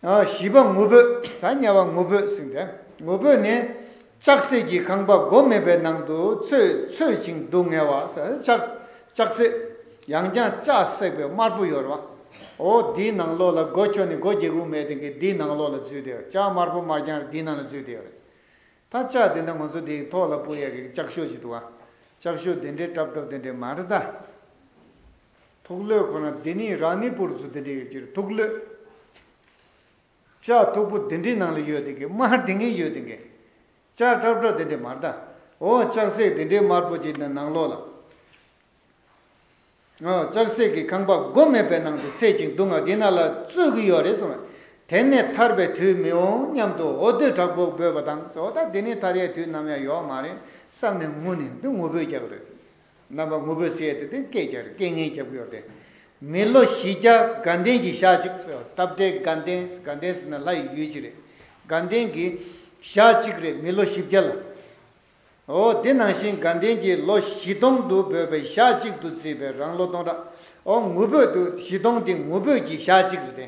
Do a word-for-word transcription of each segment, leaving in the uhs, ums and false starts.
བཞི་པ་ངུ་འབོད། ད་དམྱལ་བ་ངུ་འབོད་ཟེར་ཏེ། ངུ་འབོད་ནི། ལྕགས་སྲེག་གི་ཁང་པ་སྒོ་མེད་པའི་ནང་དུ་ཚོད་ཚོད་ཅིང་སྡུག་བསྔལ་བ། ལྕགས་ལྕགས་སྲེག་ཡང་ཀྱང་ལྕགས་སྲེག་པའི་དམར་པོ་ཡོད་རེད་བ། འོ་འདིའི་ནང་ལོགས་ལ་སྒོ་ཁྱོན་ནས་སྒོ་རྒྱག་གི་མེད་དེ་གི་འདིའི་ནང་ལོགས་ལ་འཛུལ་བསྡད་ཡོད། ལྕགས་དམར་པོ་དམར་རྐྱང་རེད། འདིའི་ནང་ལ་འཛུལ་བསྡད་ཡོད་རེད། ད་ལྕགས་དེ་འདྲ་ང་ཚོ་དེའི་ཐོག་ལ་སྤུ་ཡག་གི་ལྕགས་ཤོག་ཅིག་འདུག་བ། ལྕགས་ཤོག་དེ་འདྲའི་ཀྲབ་ཀྲབ་དེ་འདྲའི་མ་རེད་ད། ཐུག་ལོས་ཁོ་ན་འདི་ནི་རང་ནི་པུར་ཚུ་དེ་འདྲའི་ཡོད་ཀྱི་རེད། ཐུག་ལོས། ལྕགས་མཐུག་པོ་དེ་འདྲའི་ནང་ལ་ཡོད་དེ་གི་དམར་དེ་ངས་ཡོད་དེ་གི་ལྕགས་ཀྲབ་ཀྲབ་དེ་འདྲའི་མ་རེད་ད། འོ་ལྕགས་སྲེག་དེ་འདྲའི་དམར་པོ་ཅིག་ནི་ནང་ལོགས་ལ། ལྕགས་སྲེག་གི་ཁང་པ་སྒོ་མེད་པའི་ནང་དུ་ཚོད་ཅིང་སྡུག་བསྔལ་དེ་ནང་ལ་ཚོད་ཀྱི་ཡོད་རེད་གསུངས། དེ་ནས་ཐར་པའི་དུས་མི་འོང་སྙམ་དུ་འོ་དོད་དྲག་པོ་འབོད་པ་དང་། འོ་ད་དེ་ནས་ཐར་ཡའི་དུས་ནམ་ཡང་ཡོད་མ་རེད་བསམ་ནས་ངུ་ནས་འདི་ངུ་འབོད་རྒྱག་གི་རེད། རྣམ་པ་ངུ་འབོད་ཟེར་ཡས་དེ་དེ་སྐད་རྒྱག་རེད། སྐད་ངན་རྒྱག་གི་ཡོད་རེད། མི་ལོ་བཞི་བརྒྱ་དགའ་ལྡན་གྱི་ཞག་གཅིག་ཟེར་བ་སྟབས་བདེ་དགའ་ལྡན་དགའ་ལྡན་ཟེར་ན་ལྷ་ཡི་ཡུལ་ཅིག་རེད། དགའ་ལྡན་གྱི་ཞག་གཅིག་རེད། མི་ལོ་བཞི་བརྒྱ་ལ། འོ་དེ་ནང་བཞིན་དགའ་ལྡན་གྱི་ལོ་བཞི་སྟོང་དུ་འབོད་པའི་ཞག་གཅིག་ཏུ་བརྩིས་པའི་རང་ལོ་སྟོང་ཕྲག་འོ་ངུ་འབོད་དུ་བཞི་སྟོང་དེ་ངུ་འབོད་ཀྱི་ཞག་གཅིག་རེད་དེ།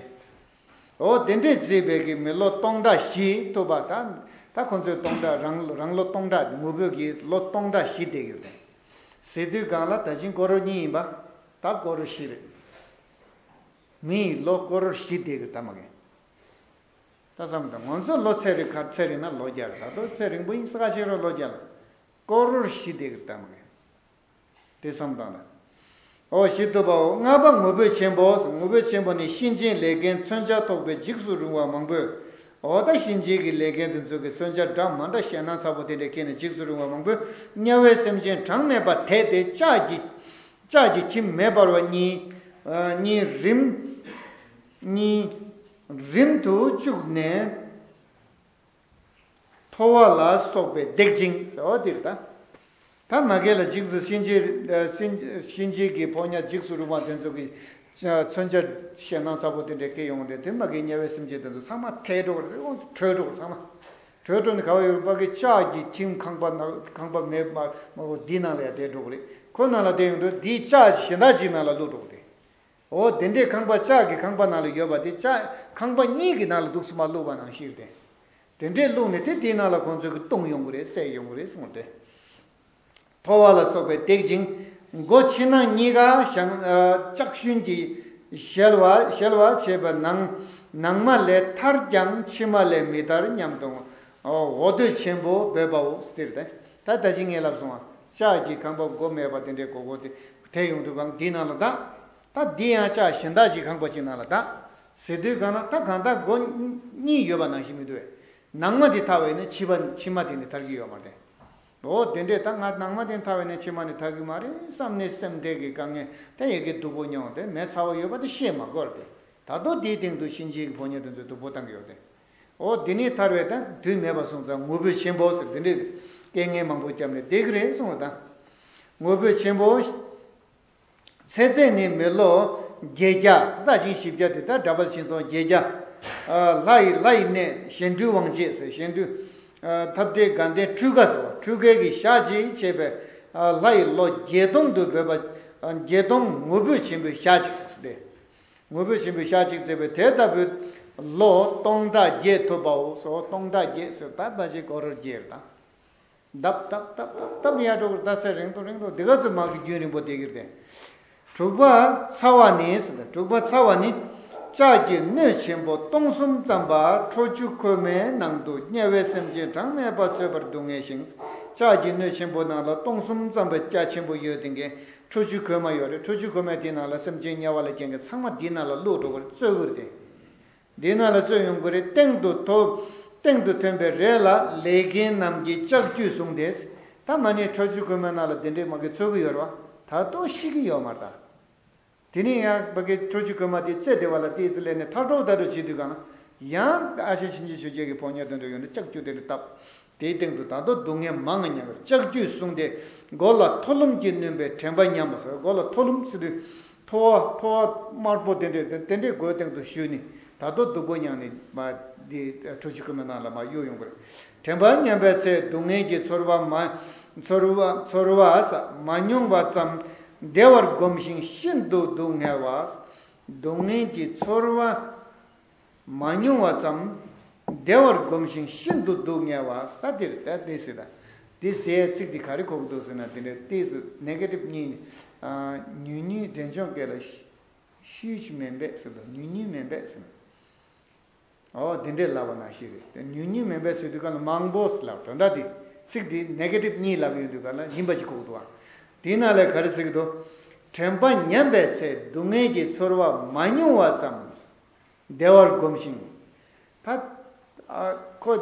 འོ་དེ་འདྲས་བརྩིས་པའི་གི་མི་ལོ་སྟོང་ཕྲག་བཞི་ཐུབ་པ་ད། ད་ཁོ་ཚོས་སྟོང་ཕྲག་རང་རང་ལོ་སྟོང་ཕྲག་ངུ་འབོད་ཀྱི་ལོ་སྟོང་ཕྲག་བཞི་བསྡད་ཡོད་དེ། ཟེར་དུས་གང་ལ་ད་ཅིང་ཀོ་རོར་གཉིས་ཡིན་པ། ད་ཀོ་རོར་བཞི་རེད། མི་ཡི་ལོ་ཀོ་རོར་བཞི་བསྡད་ཀྱི་ད་མ་གི། ད་བསམ་དང་ང་ཚོ་ལོ་ཚེ་རིང་ཁ་ཚེ་རིང་ན་ལོ་བརྒྱ་རེད། ད་དུང་ཚེ་རིང་པོ་ཡིན་ས་ཁ་ཤས་རོ་ལོ་བརྒྱ་ལ་ཀོ་རོར་བཞི་བསྡད་ཀྱི་ད་མ་གི། དེ་བསམ་དང་ལ། འོ་བཞི་ཐུབ་པའོ། ལྔ་པ་ངུ་འབོད་ཆེན་པོ། ངུ་འབོད་ཆེན་པོ་ནི་གཤིན་རྗེའི་ལས་མཁན་མཚོན་ཆ་ཐོགས་པའི་འཇིགས་སུ་རུང་བ་མང་པོས། འོ་ད་གཤིན་རྗེའི་གི་ལས་མཁན་དེ་ཚོ་གི་མཚོན་ཆ་འདྲ་མ་འདྲ་ཞེད་སྣང་ཚ་པོ་དེ་འདྲ་ཁྱེར་ནས་འཇིགས་སུ་རུང་བ་མང་པོས་དམྱལ་བའི་སེམས་ཅན་གྲངས་མེད་པ་དེད་དེ་ལྕགས་ཀྱི་ལྕགས་ཀྱི་ཁྱིམ་མེ་འབར་བ་གཉིས་གཉིས་རིམ་གཉིས་རིམ་དུ་བཅུག་ནས། མཐོ་བ་ལ་སོགས་པས་བརྡེག་ཅིང་ཟེར་བ་འདིར་ད། ད་མ་གི་ལ་འཇིགས་སུ་གཤིན་རྗེ་གཤིན་གཤིན་རྗེ་གི་ཕོ་ཉ་འཇིགས་སུ་རུང་བ་དེ་ཚོ་གི་མཚོན་ཆ་ཞེད་སྣང་ཚ་པོ་དེ་འདྲས་སྐྱེ་ཡོང་སྟེ་དེ་མ་གི་དམྱལ་བའི་སེམས་ཅན་དེ་ཚོ་ཚང་མ་ཐལ་འགྲོ་གི་རེད། ཁོང་ཚོ་བྲོས་འགྲོ་གི་ཚང་མ་བྲོས་འགྲོ་ནས་ག་བ་ཡོད་རུང་པ་གི་ལྕགས་ཀྱི་ཁྱིམ་ཁང་པ་ནང་ཁང་པ་མེད་མ་མ་འོ་འདི་ནང་ལ་ཡང་བསྡད་འགྲོ་གི་རེད། ཁོ་ནང་ལ་བསྡད་ཡོང་དུས་འདིའི་ལྕགས་གཞན་དག་ཅིག་ནང་ལ་བླུགས་འགྲོ་གི་རེད། འོ་དེ་འདྲའི་ཁང་པ་ལྕགས་ཀྱི་ཁང་པ་ནང་ལ་ཡོད་པ་དེ་ལྕགས་ཁང་པ་གཉིས་ཀྱི་ནང་ལ་འདུག་སེ་མ་བླུགས་པ་ནང་བཞིན་ཏེ། དེ་འདྲའི་བླུགས་ནས་དེ་དེའི་ནང་ལ་ཁོང་ཚོས་ཀྱི་བཏུང་ཡོང་གི་རེད། བསད་ཡོང་གི་རེད་གསུངས་ཏེ། མཐོ་བ་ལ་སོགས་པས་བརྡེག་ཅིང་། སྒོ་ཕྱི་ནང་གཉིས་ཀ་ཞང་ལྕགས་ཞུན་གྱིས་གཞལ་བ་གཞལ་བ་བྱས་པ་ནང་ནང་མ་ལས་ཐར་ཀྱང་ཕྱི་མ་ལས་མི་ཐར་སྙམ་དུ་འོ་དོད་ཆེན་པོ་འབོད་པའོ། ཟེར་ཏེ་ད་ད་ཅི་ངས་ལབ་སོང་བ། ལྕགས་ཀྱི་ཁང་པ་སྒོ་མེད་པ་དེ་འདྲའི་སྒོ་སྒོ་དེ་དེ་ཡོང་དུས་གང་འདི་ནང་ལ་ད། ད་འདི་ཡང་ལྕགས་གཞན་དག་ཅིག་ཁང་པ་ཅིག་ནང་ལ་ད། ཟེར་དུས་གང་ན་ད་གང་ལྟར་སྒོ་གཉིས་ཡོད་པ་ནང་བཞིན་མི་འདུག་བས། ནང་མ་དེ་ཐར་བས་ནི་ཕྱི་པ་ཕྱི་མ་དེ་ནི་ཐར་གྱི་ཡོད་མ་རེད། འོ་དེ་འདྲས་ད་ང་ནང་མ་དེ་ཐར་བས་ནི་ཕྱི་མ་ནི་ཐར་གྱི་མ་རེད་བསམ་ནས་སེམས་དེ་གི་དཀའ་ངལ་ད་ཡི་གེ་སྡུག་པོ་མྱོང་དེ་མེ་ཚ་བོ་ཡོད་པ་དེ་ཤེས་མ་དགོས་རེད། ད་དུང་དེའི་སྟེང་དུ་གཤིན་རྗེའི་ཕོ་ཉ་དེ་ཚོས་སྡུག་པོ་བཏང་གི་ཡོད་དེ། འོ་དེ་ནས་ཐར་བས་ད་དུས་མེད་པ་སོང་ཙང་ངུ་འབོད་ཆེན་པོ་ཟེར་དེ་འདྲས་སྐད་ངན་མང་པོ་བརྒྱབ་ནས་བསྡད་ཀྱི་རེད་གསུངས་པ་དང་། ངུ་འབོད་ཆེན་པོ། ཚེ་ཚད་ནི་མི་ལོ་བརྒྱད་བརྒྱ། ད་ཞིང་བཞི་བརྒྱ་དེ་ད་གྲྭ་པ་ཕྱིན་སོང་བརྒྱད་བརྒྱ། ལྷ་ཡི་ལྷ་ཡི་གནས་གཞན་འདུལ་དབང་བྱེད་ཟེར་གཞན་འདུལ། ཐབས་འདྲེན་དགའ་ལྡན་འཕྲུལ་དགའ་ཟེར་བ་འཕྲུལ་དགའི་གི་ཞག་ཅིག་བྱས་པས། ལྷ་ཡི་ལོ་བརྒྱད་སྟོང་དུ་འབོད་པ། བརྒྱད་སྟོང་ངུ་འབོད་ཆེན་པོའི་ཞག་ཅིག་ཟེར་ཏེ། ངུ་འབོད་ཆེན་པོའི་ཞག་ཅིག་བྱས་པས་དེ་ལྟ་བུའི་ལོ་སྟོང་ཕྲག་བརྒྱད་ཐུབ་པའོ། སོ་སྟོང་ཕྲག་བརྒྱད་ཟེར་ད་ད་ཅིག་ཀོ་རོར་བརྒྱད་རེད་ད། ལྡབ་ལྡབ་ལྡབ་ལྡབ་ལྡབ་ཡར་འགྲོ་གི་རེད། ད་ཚེ་རིང་དུ་རིང་དུ་འདི་ག་ཚོད་མང་གི་རྒྱུན་རིང་པོ་བསྡད་ཀྱི་རེད། དྲུག་པ་ཚ་བ་ནི་ཟེར་ད། དྲུག་པ་ཚ་བ་ནི། ལྕགས་ཀྱི་སྣོད་ཆེན་པོ་སྟོང་གསུམ་ཙམ་པ་ཁྲོ་ཆུ་ཁོལ་མའི་ནང་དུ་དམྱལ་བའི་སེམས་ཅན་གྲངས་མེད་པ་འཚོད་པར་སྡུག་བསྔལ་ཞིང་། ལྕགས་ཀྱི་སྣོད་ཆེན་པོ་ནང་ལ་སྟོང་གསུམ་ཙམ་པ་རྒྱ་ཆེན་པོ་ཡོད་དེ་གའི་ཁྲོ་ཆུ་ཁོལ་མ་ཡོད་རེད། ཁྲོ་ཆུ་ཁོལ་མ་དེའི་ནང་ལ་སེམས་ཅན་དམྱལ་བ་ལ་སྐྱེ་མཁན་ཚང་མ་དེའི་ནང་ལ་བླུགས་འགྲོ་གི་རེད། འཚོད་ཀྱི་རེད་དེ། འདི་ནང་ལ་བཙོས་ཡོང་གི་རེད། སྟེང་དུ་ཐོ་སྟེང་དུ་ཐོན་པའི་རས་ལ་ལས་མཁན་རྣམས་ཀྱིས་ལྕགས་ཀྱུས་བཟུང་སྟེ། ད་མ་ཎི་ཁྲོ་ཆུ་ཁོལ་མའི་ནང་ལ་དེ་འདྲས་མ་གི་འཚོད་ཀྱི་ཡོད་རེད་བ། ད་དུང་ཤི་གི་ཡོད་མ་རེད་ད། དེ་ནས་ཡང་མ་གི་ཁྲོ་ཆུ་ཁོལ་མ་དེ་རྩེ་བདེ་བ་ལ་ཏོག་ཙམ་སླེབས་ནས་ཐར་འགྲོ་ཐར་འགྲོ་བྱེད་དུས་གང་ན་ཡང་ཨ་ཞེ་གཤིན་རྗེ་ཆོས་རྒྱལ་གྱི་ཕོ་ཉ་དོན་དུ་ཡོང་ནས་ལྕགས་ཀྱུ་དེ་འདྲ་བཏབ། དེའི་སྟེང་དུ་ད་དུང་སྡུག་བསྔལ་མང་ང་མྱངས་པར་ལྕགས་ཀྱུས་བཟུང་སྟེ། མགོ་ལ་ཐོ་ལུམ་གྱིས་བསྣུན་པའི་དྲན་པ་ཉམས་པ་ཟེར། མགོ་ལ་ཐོ་ལུམ་ཟེར་དུས་ཐོ་བ་ཐོ་བ་དམར་པོ་དེ་འདྲས་དེ་འདྲས་མགོའི་སྟེང་དུ་གཞུས་ནས་ད་དུང་སྡུག་པོ་མྱངས་ནས་མ་འདི་ཁྲོ་ཆུ་ཁོལ་མའི་ནང་ལ་མ་གཡུག་ཡོང་གི་རེད། དྲན་པ་ཉམས་པའི་ཚེ་སྡུག་བསྔལ་གྱི་ཚོར་བ་མ་ཚོར་བ་ཚོར་བ་ས་མ་མྱོང་བ་ཙམ་བདེ་བར་བསྒོམ་ཞིང་ཤིན་ཏུ་སྡུག་བསྔལ་བ། སྡུག་བསྔལ་གྱི་ཚོར་བ། མ་མྱོང་བ་ཙམ་བདེ་བར་སྒོམ་ཞིང་ཤིན་ཏུ་སྡུག་བསྔལ་བ། ས་དེར་ད་དེ་ཟེར་ད། དེ་ཟེར་ཚིག་དེ་ག་རེ་གོ་གི་འདུག་ཟེར་ན། དེ་འདྲའི་ཏོག་ཙམ་ནེ་གེ་ཊིབ་གཉིས་ནི། ཨ། ཉུང་ཉུང་འབྲས་ལྗོངས་སྐད་ལ་ཤུ་ཤུ་ཞིག་མེན་པས་ཟེར་དོ། ཉུང་ཉུང་མེན་པས་ཟེར་ན། ཨོ་དེ་འདྲའི་ལབ་པ་ནང་བཞིན་རེད། ཉུང་ཉུང་མེན་པས་ཟེར་དུས་གང་ལ་མང་པོ་ཟེར་ལབ་དོན་དག་དེ། ཚིག་དེ་ནེ་གེ་ཊིབ་གཉིས་ལབ་ཡོང་དུས་གང་ལ་ཡིན་པ་ཞིག་གོ་གི་འདུག་བ། དེའི་ནང་ལ་ག་རེ་ཟེར་གི་འདུག་དྲན་པ་ཉམས་པའི་ཚེ་སྡུག་བསྔལ་གྱི་ཚོར་བ་མ་མྱོང་བ་ཙམ་བདེ་བར་སྒོམ་ཞིང་། ད། ཨ། ཁོ།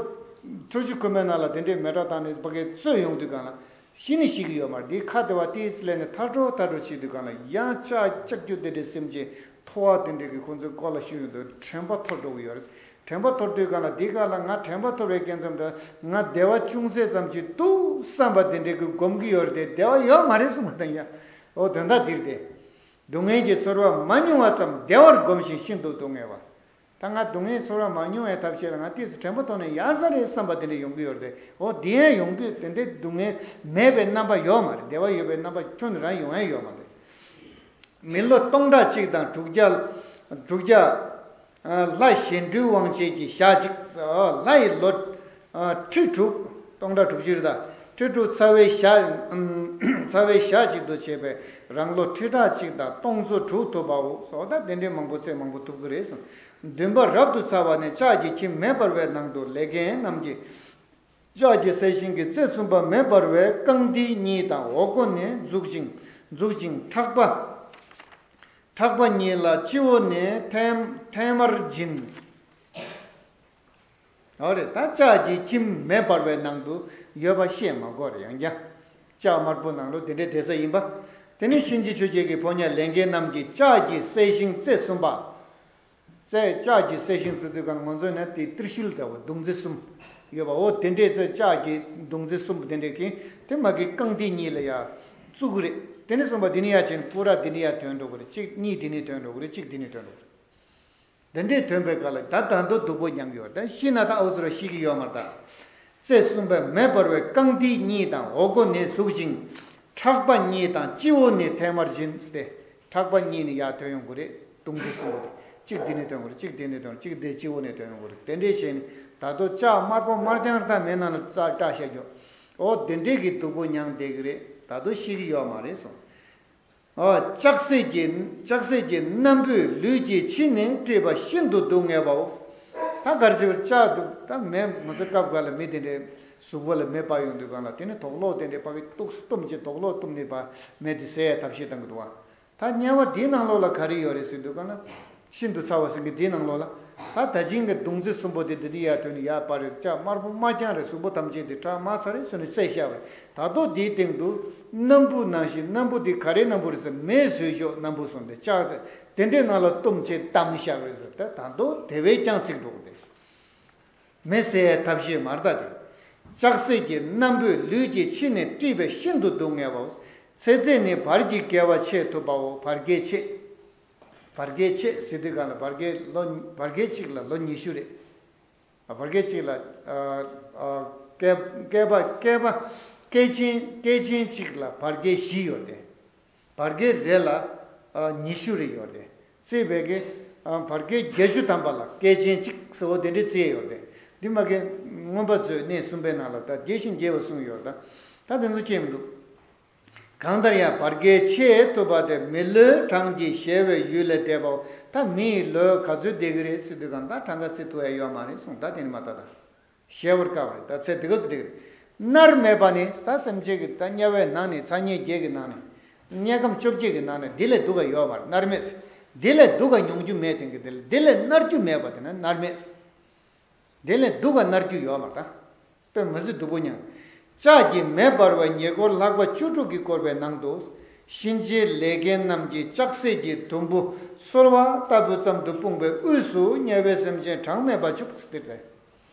ཁྲོ་ཆུ་ཁོལ་མའི་ནང་ལ་དེ་འདྲའི་མེ་སྲེག་བཏང་ནས་ཕ་གིར་བཙོས་ཡོང་དུས་གང་ལ་ཤི་ནི་ཤི་གི་ཡོད་མ་རེད། དེའི་ཁ་དེ་བ་ཏིས་ལས་ནས་ཐར་འགྲོ་ཐར་འགྲོ་བྱེད་དུས་གང་ལ་ཡང་ལྕགས་ལྕགས་ཀྱུ་དེ་འདྲའི་སེམས་ཅན་མཐོ་བ་དེ་འདྲའི་གི་ཁོ་ཚོའི་མགོ་ལ་ཤོར་ཡོང་དུས་དྲན་པ་འཐོར་འགྲོ་གི་ཡོད་རེད། དྲན་པ་འཐོར་དུས་གང་ལ་དེའི་སྐབས་ལ་ང་དྲན་པ་འཐོར་བའི་རྐྱེན་ཙམ་དུ་ང་བདེ་བ་ཅུང་ཟད་ཙམ་ཅིག་འདུག་བསམ་པ་དེ་འདྲའི་གི་སྒོམ་གི་ཡོད་རེད་དེ། བདེ་བ་ཡོད་མ་རེད་གསུངས་པ་དང་ཡ། འོ་དོན་དག་འདིར་དེ། སྡུག་བསྔལ་གྱི་ཚོར་བ་མ་མྱོང་བ་ཙམ་བདེ་བར་སྒོམ་ཞིང་ཤིན་ཏུ་སྡུག་བསྔལ་བ། ད་ང་སྡུག་བསྔལ་ཚོར་བ་མ་མྱོང་བའི་ཐབས་ཤེས་ལ་ང་ཏོག་ཙམ་དྲན་པ་ཐོག་ནས་ཡག་ས་རེད་བསམ་པ་དེ་འདྲ་ཡོང་གི་ཡོད་རེད། འོ་དེ་ཡང་ཡོང་དུས་དེ་འདྲའི་སྡུག་བསྔལ་མེད་པའི་རྣམ་པ་ཡོད་མ་རེད། བདེ་བ་ཡོད་པའི་རྣམ་པ་ཁྱོན་ནས་རང་ཡོང་ཡ་ཡོད་མ་རེད། མི་ལོ་སྟོང་ཕྲག་གཅིག་དང་དྲུག་བརྒྱ། དྲུག་བརྒྱ། ལྷ་གཞན་འཕྲུལ་དབང་བྱེད་ཀྱི་ཞག་གཅིག་ལྷ་ཡི་ལོ། ཁྲི་དྲུག་སྟོང་ཕྲག་དྲུག་ཅུ་རེད་ད། ཁྲི་དྲུག་ཚ་བའི་ཞག་ཚ་བའི་ཞག་གཅིག་ཏུ་བྱས་པས་རང་ལོ་ཁྲི་ཕྲག་གཅིག་དང་སྟོང་ཚོ་དྲུག་ཐུབ་པའོ། སོགས་ད་དེ་འདྲའི་མང་པོ་ཚེ་མང་པོ་ཐུབ་ཀྱི་རེད་གསུངས། འདུན་པ་རབ་ཏུ་ཚ་བ་ནི་ལྕགས་ཀྱི་ཁྱིམ་མེ་འབར་བའི་ནང་དུ་ལས་མཁན་རྣམས་ཀྱིས། ལྕགས་ཀྱི་གསལ་ཤིང་གི་རྩེ་གསུམ་པ་མེ་འབར་བའི་རྐང་མཐིལ་གཉིས་དང་འོག་སྒོ་ནས་འཛུགས་ཅིང་འཛུགས་ཅིང་ཕྲག་པ། ཕྲག་པ་གཉིས་ལ་སྤྱི་བོ་ནས་ཐལ་ཐལ་དམར་འབྱིན། འོ་རེད། ད་ལྕགས་ཀྱི་ཁྱིམ་མེ་འབར་བའི་ནང་དུ་ཡོད་པ་བཤད་མ་དགོས་རེད། ཡང་བསྐྱར་ལྕགས་དམར་པོ་ནང་ལོ་དེ་འདྲའི་བསྡད་ས་ཡིན་པ། དེ་ནི་གཤིན་རྗེ་ཆོས་རྒྱལ་གྱི་ཕོ་ཉ་ལས་མཁན་རྣམས་ཀྱིས་ལྕགས་ཀྱི་གསལ་ཤིང་རྩེ་གསུམ་པ། རྩེ་ལྕགས་ཀྱི་གསལ་ཤིང་ཟེར་དུས་གང་ང་ཚོ་ནས་དེ་ཏྲི་ཤུལ་ལྟ་བུ་མདུང་རྩེ་གསུམ་ཡོད་པ། འོ་དེ་འདྲའི་རྩེ་ལྕགས་ཀྱི་མདུང་རྩེ་གསུམ་དེ་འདྲའི་གིས་དེ་མ་གི་རྐང་མཐིལ་གཉིས་ལ་ཡ་བཙུགས་རེད། དེ་ནས་གསུམ་པ་དེ་ནི་ཡ་ཆེན་པུ་ར་དེ་ནི་ཡ་ཐོན་འགྲོ་གི་རེད། གཅིག་གཉིས་དེ་ནི་ཐོན་འགྲོ་གི་རེད། གཅིག་དེ་ནི་ཐོན་འགྲོ་གི་རེད། དེ་འདྲའི་ཐོན་པའི་སྐབས་ལ་ད་ད་དུང་སྡུག་པོ་མྱངས་ཡོད་རེད། ད་ཤི་ན་ད་ཨའུ་ཟེར་བ་ཤི་གི་ཡོད་མ་རེད་ད། རྩེ་གསུམ་པའི་མེ་འབར་བའི་རྐང་མཐིལ་གཉིས་དང་འོག་སྒོ་ནས་ཟུག་ཅིང་། ཕྲག་པ་གཉིས་དང་སྤྱི་བོ་ནས་ཐལ་དམར་འབྱིན་ཏེ། ཕྲག་པ་གཉིས་ནས་ཡར་ཐོན་ཡོང་གི་རེད། མདུང་རྩེ་གསུམ་པོ་དེ། གཅིག་འདི་ནས་ཐོན་གི་རེད། གཅིག་འདི་ནས་ཐོན། གཅིག་འདི་སྤྱི་བོ་ནས་ཐོན་ཡོང་གི་རེད། དེ་འདྲས་བྱས་ནས་ད་དུང་ལྕགས་དམར་པོ་དམར་རྐྱང་རེད་ད། མེ་ནང་ལ་རྩ་བཀྲ་བཞག་རྒྱུ། འོ་དེ་འདྲས་ཀྱི་སྡུག་པོ་མྱངས་བསྡད་གི་རེད། ད་དུང་ཤི་གི་ཡོད་མ་རེད་གསུངས། ཨོ། ལྕགས་སྲེག་གི་ལྕགས་སྲེག་གི་སྣམ་བུས་ལུས་ཀྱི་ཕྱི་ནས་དཀྲིས་པ་ཤིན་ཏུ་སྡུག་བསྔལ་བའོ། ད་གར་བྱེད་པར་ལྕགས་འདུག་ད་མེ་ང་ཚོ་སྐབས་འགའ་ལ་མི་དེ་འདྲའི་གཟུགས་པོ་ལ་མེ་སྤར་ཡོང་དུས་གང་ལ་དེ་ནི་དོག་ལོག་དེ་འདྲའི་ཕ་གི་ཏོག་ཙམ་བཏུམས་བྱས་དོག་ལོག་བཏུམས་ནས་ཕར་མེ་དེ་བསད་ཡའི་ཐབས་ཤེས་བཏང་གི་འདུག་བ། ད་དམྱལ་བ་འདིའི་ནང་ལོགས་ལ་ག་རེ་ཡོད་རེད་ཟེར་དུས་གང་ལ། ཤིན་ཏུ་ཚ་བ་ཟེར་མཁན་འདིའི་ནང་ལོགས་ལ། ད་ད་ཅིང་གི་མདུང་རྩེ་གསུམ་པོ་དེ་འདི་འདི་ཡར་ཐོན་ནས་ཡར་སྤར་རེད། ལྕགས་དམར་པོ་དམར་རྐྱང་རེད། གཟུགས་པོ་ཐམས་ཅད་དེ་ཁྲག་དམར་ཚ་རེད་ཟེར་ནས་བསད་བཞག་པ་རེད། ད་དུང་དེའི་སྟེང་དུ་སྣམ་བུ་ནང་བཞིན། སྣམ་བུ་དེ་ག་རེའི་སྣམ་བུ་རེད་ཟེར། མེས་བཟོས་ཆོག་སྣམ་བུ་གསུངས་ཏེ་ལྕགས་ཟེར་དེ་འདྲའི་ནང་ལ་བཏུམས་བྱས་བསྡམས་བཞག་པ་རེད་ཟེར། ད་ད་དུང་དེ་བས་ཀྱང་ཚིག་འགྲོ་གི་འདུག་མེ་བསད་ཐབས་ཤེས་མ་རེད་ད་དེ། ལྕགས་སྲེག་གི་སྣམ་བུས་ལུས་ཀྱི་ཕྱི་ནས་དཀྲིས་པས་ཤིན་ཏུ་སྡུག་བསྔལ་བའོ། ཚེ་ཚད་ནི་བར་གྱི་བསྐལ་པ་ཕྱེད་ཐུབ་པའོ། བར་བསྐལ་ཕྱེད། བར་བསྐལ་ཕྱེད་ཟེར་དུས་གང་ལ་བར་བསྐལ་ལོ་བར་བསྐལ་གཅིག་ལ་ལོ་ཉི་ཤུ་རེད། བར་བསྐལ་གཅིག་ལ། ཨ། ཨ། བསྐལ་བསྐལ་པ་བསྐལ་པ་བསྐལ་ཆེན་བསྐལ་ཆེན་གཅིག་ལ་བར་བསྐལ་བཞི་ཡོད་དེ། བར་བསྐལ་རེ་ལ། ཨ། ཉི་ཤུ་རེ་ཡོད་དེ། བརྩིས་པའི་གི། ཨ། བར་བསྐལ་བརྒྱད་ཅུ་ཐམ་པ་ལ་བསྐལ་ཆེན་གཅིག་ཟེར་བ་དེ་འདྲའི་བརྩིས་ཡོད་དེ། འདི་མ་གི་མངོན་པ་མཛོད་གནས་གསུམ་པའི་ནང་ལ་ད་རྒྱས་ཤིང་རྒྱས་པ་གསུངས་ཡོད་ད། ད་དེ་ཚོ་ཤེས་མི་འདུག་གང་ལྟར་ཡང་བར་བསྐལ་ཕྱེད་ཐུབ་པ་དེ་མི་ལོའི་གྲངས་ཀྱིས་གཞལ་བའི་ཡུལ་ལས་འདས་པའོ། ད་མི་ཡི་ལོ་ག་ཚོད་འདས་ཀྱི་རེད་ཟེར་དུས་གང་ད་གྲངས་ཀ་བརྩི་ཐུབ་ཡ་ཡོད་མ་རེད་གསུངས། ད་དེ་ནི་མ་ད་ད་གཞལ་བར་དཀའ་བ་རེད། ད་ཚེ་འདི་ག་ཚོད་འདས་ཀྱི་རེད། མནར་མེད་པ་ནི་ད་སེམས་ཅན་གྱི་ད་དམྱལ་བའི་ནང་ནས་ཚ་དམྱལ་བརྒྱད་ཀྱི་ནང་ནས་དམྱལ་ཁམས་བཅོ་བརྒྱད་ཀྱི་ནང་ནས་འདི་ལས་སྡུག་ག་ཡོད་མ་རེད། མནར་མེད་ཟེར། འདི་ལས་སྡུག་ག་མྱོང་རྒྱུ་མེད་དེང་གི་འདི་ལས་འདི་ལས་མནར་རྒྱུ་མེད་པ་དེ་ན་མནར་མེད་ཟེར། དེ་ལས་སྡུག་ག་མནར་རྒྱུ་ཡོད་མ་རེད་ད། དཔེ་མི་སྲིད་སྡུག་པོ་མྱངས། ལྕགས་ཀྱི་མེ་འབར་བའི་ཉེ་འཁོར་ལྷག་པ་བཅུ་དྲུག་གིས་བསྐོར་བའི་ནང་དུ། གཤིན་རྗེའི་ལས་མཁན་རྣམས་ཀྱིས་ལྕགས་སྲེག་གི་དུམ་བུ་སོལ་བ་ལྟ་བུ་ཙམ་དུ་སྤུངས་པའི་དབུས་སུ་དམྱལ་བའི་སེམས་ཅན་གྲངས་མེད་པ་བཅུག་སྟེ་རེད།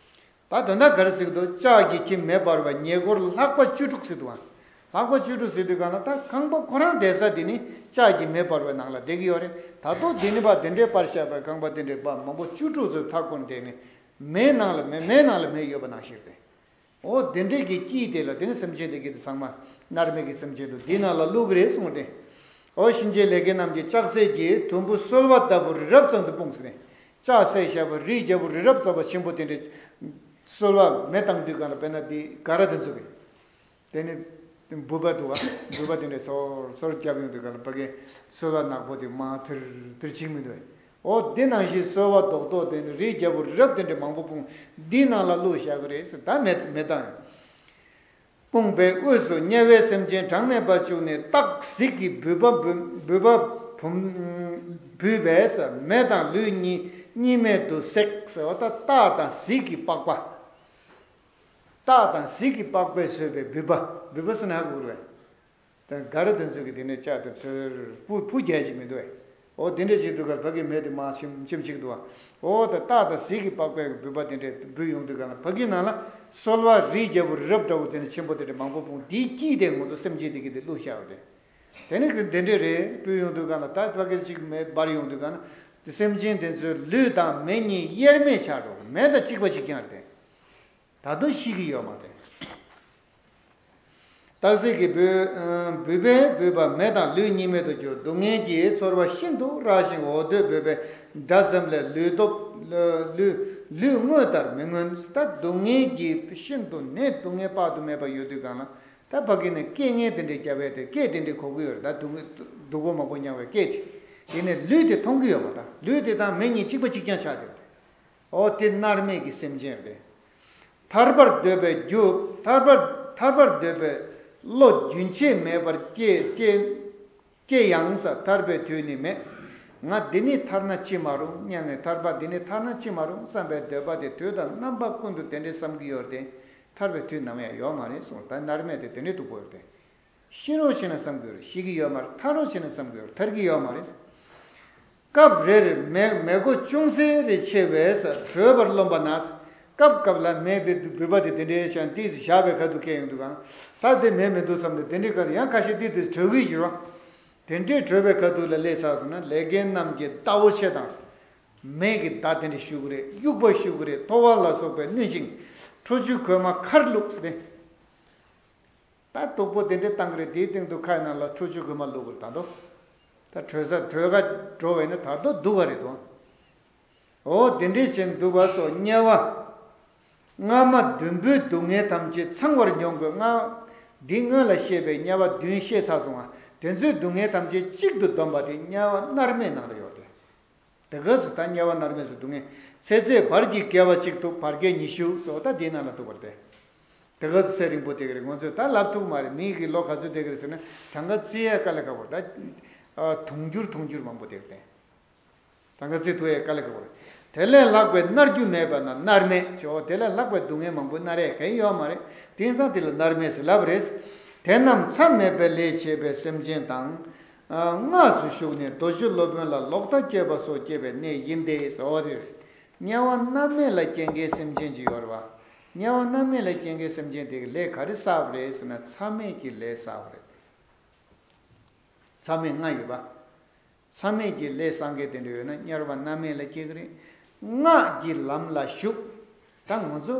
ད་དོན་དག་ག་རེ་ཟེར་གི་འདུག་ལྕགས་ཀྱི་ཁྱིམ་མེ་འབར་བའི་ཉེ་འཁོར་ལྷག་པ་བཅུ་དྲུག་ཟེར་འདུག་བ། ལྷག་པ་བཅུ་དྲུག་ཟེར་དུས་གང་ལ་ད་ཁང་པ་ཁོ་རང་བསྡད་ས་དེ་ནི་ལྕགས་ཀྱི་མེ་འབར་བའི་ནང་ལ་བསྡད་ཀྱི་ཡོད་རེད། ད་དུང་དེ་ནི་པ་དེ་འདྲའི་པར་བཞག་པའི་ཁང་པ་དེ་འདྲའི་པ་མང་པོ་བཅུ་དྲུག་ཚོའི་མཐའ་བསྐོར་བསྡད་ནས། མེ་ནང་ལ་མེ་མེ་ནང་ལ་མེ་ཡོད་པ་ནང་བཞིན་རེད། འོ་དེ་འདྲས་ཀྱི་དཀྱིལ་དེ་ལ་དེ་ནི་སེམས་ཅན་དེ་གི་དེ་ཚང་མ་མནར་མེད་ཀྱི་སེམས་ཅན་དུ་དེ་ནང་ལ་བླུག་རེད་གསུངས་ཏེ། འོ་གཤིན་རྗེའི་ལས་མཁན་རྣམས་ཀྱིས་ལྕགས་སྲེག་གི་དུམ་བུ་སོལ་བ་ལྟ་བུ་རི་རབ་ཙམ་དུ་སྤུངས་ཟེར་ནས། ལྕགས་བསྲེགས་བཞག་པ་རིའི་རྒྱལ་པོ་རི་རབ་ཙམ་པ་ཆེན་པོ་དེ་འདྲའི་སོལ་བ་མེ་བཏང་དུས་གང་ལ་དཔེར་ན་འདི་ག་ར་དེ་ཚོ་གི། དེ་ནི་འབུད་པ་འདུག་བ། འབུད་པ་དེ་འདྲའི་སོར་སོར་བརྒྱབ་ཡོང་དུས་གང་ལ་ཕ་གི་སོལ་བ་ནག་པོ་དེ་མར་ཐིར་ཐིར་བྱེད་མི་འདུག་བས། འོ་དེ་ནང་བཞིན་སོལ་བ་རྡོག་རྡོག་དེ་ནི་རིའི་རྒྱལ་པོ་རི་རབ་དེ་འདྲའི་མང་པོ་སྤུངས་འདི་ནང་ལ་བླུགས་བཞག་གི་རེད་ཟེར། ད་མེ་མེ་བཏང་ཡོང་། སྤུངས་པའི་དབུས་སུ་དམྱལ་བའི་སེམས་ཅན་གྲངས་མེད་པ་བཅུག་ནས་སྟག་གཟིག་གི་འབུད་པ་འབུ་འབུད་པ་བུམ་འབུས་པས་མེ་དང་ལུད་གཉིས་གཉིས་མེད་དུ་བསྲེགས་ཟེར་བ། ད་སྟག་དང་གཟིག་གི་པགས་པ། སྟག་དང་གཟིག་གི་པགས་པས་བཟོས་པའི་འབུད་པ། འབུད་པ་ཟེར་ན་ཧ་གོ་རེད། ད་ག་ར་དེ་ཚོ་གི་དེ་ནས་ལྕགས་དང་ཚེར་སྤུ་སྤུ་རྒྱག་ཅིག་མི་འདུག་བས། འོ་དེ་འདྲ་ཞིག་འདུག་ག་ཕ་གི་མེ་དེ་མར་ཆིམ་ཆིམ་ཅིག་འདུག་བ། འོ་ད་སྟག་དང་གཟིག་གི་པགས་པའི་འབུད་པ་དེ་འདྲས་འབུད་ཡོང་དུས་ག་ལ་ཕ་གི་ནང་ལ་སོལ་བ་རིའི་རྒྱལ་པོ་རི་རབ་འདྲ་བོ་དེ་ནས་ཆེན་པོ་དེ་འདྲས་མང་པོ་སྤུངས་དེའི་དཀྱིལ་དེ་ང་ཚོ་སེམས་ཅན་དེ་གི་དེ་བླུགས་བཞག་པ་རེད། དེ་ནས་གི་དེ་འདྲས་རེད་འབུད་ཡོང་དུས་ག་ལ་ད་ཕ་གི་ཅིག་མེ་འབར་ཡོང་དུས་ག་ལ་དེ་སེམས་ཅན་དེ་ཚོའི་ལུས་དང་མེ་གཉིས་དབྱེར་མེད་ཆགས་འགྲོ་གི། མེ་དང་གཅིག་པ་གཅིག་རྐྱང་རེད་དེ། ད་དུང་ཤི་གི་ཡོད་མ་རེད། སྟག་གཟིག་གི་འབུ་འབུ་པས་འབུས་པ་མེ་དང་ལུད་གཉིས་མེད་དུ་གྱུར། སྡུག་བསྔལ་གྱི་ཚོར་བ་ཤིན་ཏུ་རགས་ཤིང་འོ་དོད་འབོད་པའི་སྒྲ་ཙམ་ལས་ལུས་སྟོབས་ལུས་ལུས་དངོས་ལྟར་མི་མངོན། ད་སྡུག་བསྔལ་གྱི་ཤིན་ཏུ་ནས་སྡུག་བསྔལ་དཔག་ཏུ་མེད་པ་ཡོད་དུས་གང་ལ་ད་ཕ་གི་ནས་སྐད་ངན་དེ་འདྲའི་རྒྱབ་པས་དེ་སྐད་དེ་འདྲའི་གོ་གི་ཡོད་རེད། ད་སྡུག་བསྔལ་སྡུག་པོ་མང་པོ་མྱངས་པའི་སྐད་དེ། དེ་ནས་ལུས་དེ་མཐོང་གི་ཡོད་མ་ད་ལུས་དེ་དང་མེ་གཉིས་གཅིག་པ་གཅིག་རྐྱང་ཆགས་བསྡད་དེ། འོ་དེ་མནར་མེད་ཀྱི་སེམས་ཅན་རེད། ཐར་པར་འདོད་པའི་རྒྱུ། ཐར་པར་ཐར་པར་འདོད་པའི་བློ་རྒྱུན་ཆད་མེད་པར་སྐྱེ་སྐྱེ་སྐྱེ་ཡང་ས་ཐར་པའི་དུས་ནི་མེད། ང་འདི་ནས་ཐར་ན་ཅི་མ་རུང་སྙམ་ནས་ཐར་པ་འདི་ནས་ཐར་ན་ཅི་མ་རུང་བསམ་པའི་འདོད་པ་དེ་དུས་དང་རྣམ་པ་ཀུན་ཏུ་དེ་འདྲའི་བསམ་གྱི་ཡོད་དེ། ཐར་པའི་དུས་ནམ་ཡང་ཡོད་མ་རེད་གསུངས། ད་མནར་མེད་དེ་དེ་འདྲའི་སྡུག་པོ་ཡོད་དེ། ཤི་རོགས་བྱས་ན་བསམ་དགོས་རེད། ཤི་གི་ཡོད་མ་རེད། ཐར་རོགས་བྱས་ན་བསམ་དགོས་རེད། ཐར་གི་ཡོད་མ་རེད། སྐབས་རེར་མེ་མེ་མགོ་ཅུང་ཟད་རེ་ཆེ་བས་ས་དྲོས་པར་རློམ་པ་ན། སྐབས་སྐབས་ལ་མེ་དེ་འབུད་པ་དེ་དེ་འདྲའི་ཤང་ཏིས་བཞག་པའི་ཁ་ཐུག་སྐད་ཡོང་དུས་གང་ད་དེ་མེ་མི་འདུག་བསམ་ནས་དེ་འདྲའི་ཁ་ཐུག་ཡང་ཁ་ཤས་ཏིས་དེ་དྲོས་གི་ཡོད་རོགས། དེ་འདྲའི་དྲོས་པའི་ཁ་ཐུག་ལ་སླེབས་ཚར་སོང་ན་ལས་མཁན་རྣམས་ཀྱིས་ལྟ་བོ་ཆེ་དང་། མེ་གི་མདའ་དེ་འདྲ་གཞུ་གི་རེད། དབྱུག་པ་གཞུ་གི་རེད། ཐོ་བ་ལ་སོགས་པས་བསྣུན་ཅིང་ཁྲོ་ཆུའི་གོས་མ་ཁར་བླུགས་ཟེར་ཏེ། ད་སྡུག་པོ་དེ་འདྲ་བཏང་གི་རེད། དེའི་སྟེང་དུ་ཁ་ཡིན་ན་ལ་ཁྲོ་ཆུ་གོས་མ་བླུག་གི་རེད། ད་དོ། ད་དྲོད་ས་དྲོད་ཁ་འགྲོ་བས་ན་ད་དོ་སྡུག་ག་རེད་དོ། འོ་དེ་འདྲའི་ཕྱིར་འདུག་པ་སོགས་དམྱལ་བ་སྔ་མ་བདུན་པོའི་སྡུག་བསྔལ་ཐམས་ཅད་ཚང་བར་མྱོང་དགོས། སྔ་འདི་སྔོན་ལ་བཤད་པའི་དམྱལ་བ་བདུན་བཤད་ཚར་སོང་ང་། དེ་ཚོའི་སྡུག་བསྔལ་ཐམས་ཅད་གཅིག་ཏུ་བསྡོམས་པ་དེ་དམྱལ་བ་མནར་མེད་ནང་ལ་ཡོད་དེ། དེ་ག་སུ་ད་དམྱལ་བ་མནར་མེད་སུ་སྡུག་བསྔལ་ཚེ་ཚད་བར་གྱི་བརྒལ་བ་གཅིག་ཏུ་བར་བརྒལ་ཉི་ཤུ་སོགས་ད་དེའི་ནང་ལ་འདུག་པར་ཏེ། དེ་ག་སུ་ཚེ་རིང་པོ་བསྡད་ཀྱི་རེད། ང་ཚོས་ད་ལབ་ཐུབ་མ་རེད། མི་གི་ལོ་ག་ཚོད་བསྡད་ཀྱི་རེད་ཟེར་ན་གྲངས་ཀ་རྩིས་ཡས་དཀའ་ལས་ཁག་པོ་རེད། ད་དུང་འགྱུར་དུང་འགྱུར་མང་པོ་བསྡད་ཀྱི་རེད། གྲངས་ཀ་རྩིས་ཐུབ་ཡས་དཀའ་ལས་ཁག་པོ་རེད། དེ་ལས་ལྷག་པའི་མནར་རྒྱུ་མེད་པ་ན་མནར་མེད་ཅེས། འོ་དེ་ལས་ལྷག་པའི་སྡུག་བསྔལ་མང་པོ་མནར་ཡས་གང་ཡོད་མ་རེད། དེང་སང་དེ་ལ་མནར་མེད་ཟེར་ལབ་རེད། དེ་རྣམས་མཚམས་མེད་པའི་ལས་བྱེད་པའི་སེམས་ཅན་དང་། སྔགས་སུ་ཞུགས་ནས་རྡོ་རྗེ་སློབ་དཔོན་ལ་ལོག་ལྟ་སྐྱེས་པ་སོགས་སྐྱེས་པའི་གནས་ཡིན་ཏེ་ཟེར་བ་རེད། དམྱལ་བ་མནར་མེད་ལ་སྐྱེ་མཁན་སེམས་ཅན་ཅིག་ཡོད་རེད་བ། དམྱལ་བ་མནར་མེད་ལ་སྐྱེ་མཁན་སེམས་ཅན་དེ་གི་ལས་ག་རེ་བསགས་པ་རེད་ཟེར་ན་མཚམས་མེད་ཀྱི་ལས་བསགས་པ་རེད། མཚམས་མེད་ལྔ་ཡོད་པ། མཚམས་མེད་ཀྱི་ལས་བསགས་མཁན་དེ་འདྲ་ཡོད་ན་དམྱལ་བ་མནར་མེད་ལ་སྐྱེ་གི་རེད། སྔགས་ཀྱི་ལམ་ལ་ཞུགས། ད་ང་ཚོ་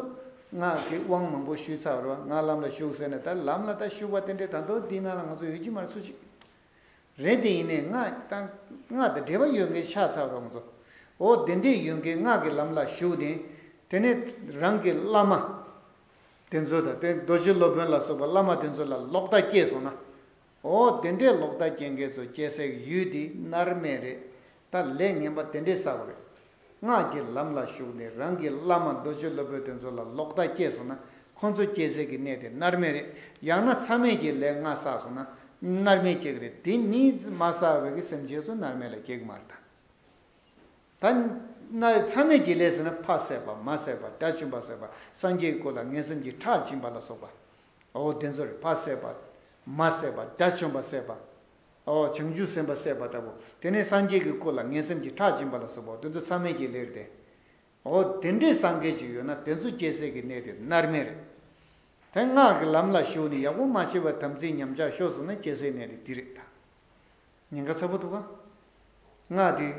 སྔགས་ཀྱི་དབང་མང་པོ་ཞུས་ཚར་བ་རེད་བ། སྔགས་ལམ་ལ་ཞུགས་ཟེར་ནས་ད་ལམ་ལ་ད་ཞུགས་པ་དེ་འདྲའི་ད་དོ་འདི་ནང་ལ་ང་ཚོ་ཡོད་ཀྱི་མ་རེད་སུ་ཅིག་རེད་དེ་ཡིན་ནའི་སྔགས་དང་སྔགས་དང་འབྲེལ་བ་ཡོད་མཁན་ཆགས་ཚར་བ་རེད་བ་ང་ཚོ། འོ་དེ་འདྲའི་ཡོད་མཁན་སྔགས་ཀྱི་ལམ་ལ་ཞུགས་ནས་དེ་ནས་རང་གི་བླ་མ་དེ་ཚོ་དང་དེ་རྡོ་རྗེ་སློབ་དཔོན་ལ་སོགས་པ་བླ་མ་དེ་ཚོ་ལ་ལོག་ལྟ་སྐྱེས་སོང་ན། འོ་དེ་འདྲའི་ལོག་ལྟ་སྐྱེ་མཁན་ཚོ་སྐྱེ་སའི་ཡུལ་དེ་མནར་མེད་རེད། ད་ལས་ངན་པ་དེ་འདྲའི་བསགས་པ་རེད། སྔགས་ཀྱི་ལམ་ལ་ཞུགས་ནས་རང་གི་བླ་མ་རྡོ་རྗེ་སློབ་དཔོན་དེ་ཚོ་ལ་ལོག་ལྟ་སྐྱེས་སོང་ན་ཁོང་ཚོ་སྐྱེ་སའི་གི་གནས་དེ་མནར་མེད་རེད། ཡང་ན་མཚམས་མེད་ཀྱི་ལས་ལྔ་བསགས་སོང་ན་མནར་མེད་སྐྱེ་གི་རེད། དེ་གཉིས་མ་བསགས་པའི་གི་སེམས་ཅན་ཚོ་མནར་མེད་ལ་སྐྱེ་གི་མ་རེད་ད། ད་ན་མཚམས་མེད་ཀྱི་ལས་ཟེར་ན་ཕ་བསད་པ་མ་བསད་པ་དགྲ་བཅོམ་པ་བསད་པ་སངས་རྒྱས་ཀྱི་སྐུ་ལ་ངན་སེམས་ཀྱིས་ཁྲག་སྦྱིན་པ་ལ་སོགས་པ། འོ་དེ་ཚོ་རེད། ཕ་བསད་པ། མ་བསད་པ། དགྲ་བཅོམ་པ་བསད་པ། འོ་བྱང་ཆུབ་སེམས་དཔའ་བསད་པ་ལྟ་བུ། དེ་ནས་སངས་རྒྱས་ཀྱི་སྐུ་ལ་ངན་སེམས་ཀྱིས་ཁྲག་སྦྱིན་པ་ལ་སོགས་པ་དེ་ཚོ་མཚམས་མེད་ཀྱི་ལས་རེད་དེ། འོ་དེ་འདྲའི་སངས་རྒྱས་ཅིག་ཡོད་ན་དེ་ཚོ་སྐྱེ་སའི་གི་གནས་དེ་མནར་མེད་རེད། དེ་སྔགས་ཀྱི་ལམ་ལ་ཞུགས་ནས་ཡག་པོ་མ་བྱས་པར་དམ་ཚིག་ཉམས་ཆག་ཤོར་སོང་ན་སྐྱེ་སའི་གནས་དེ་འདི་རེད་ད། ཉེན་ཁ་ཚ་པོ་འདུག་ག་སྔགས་དེ།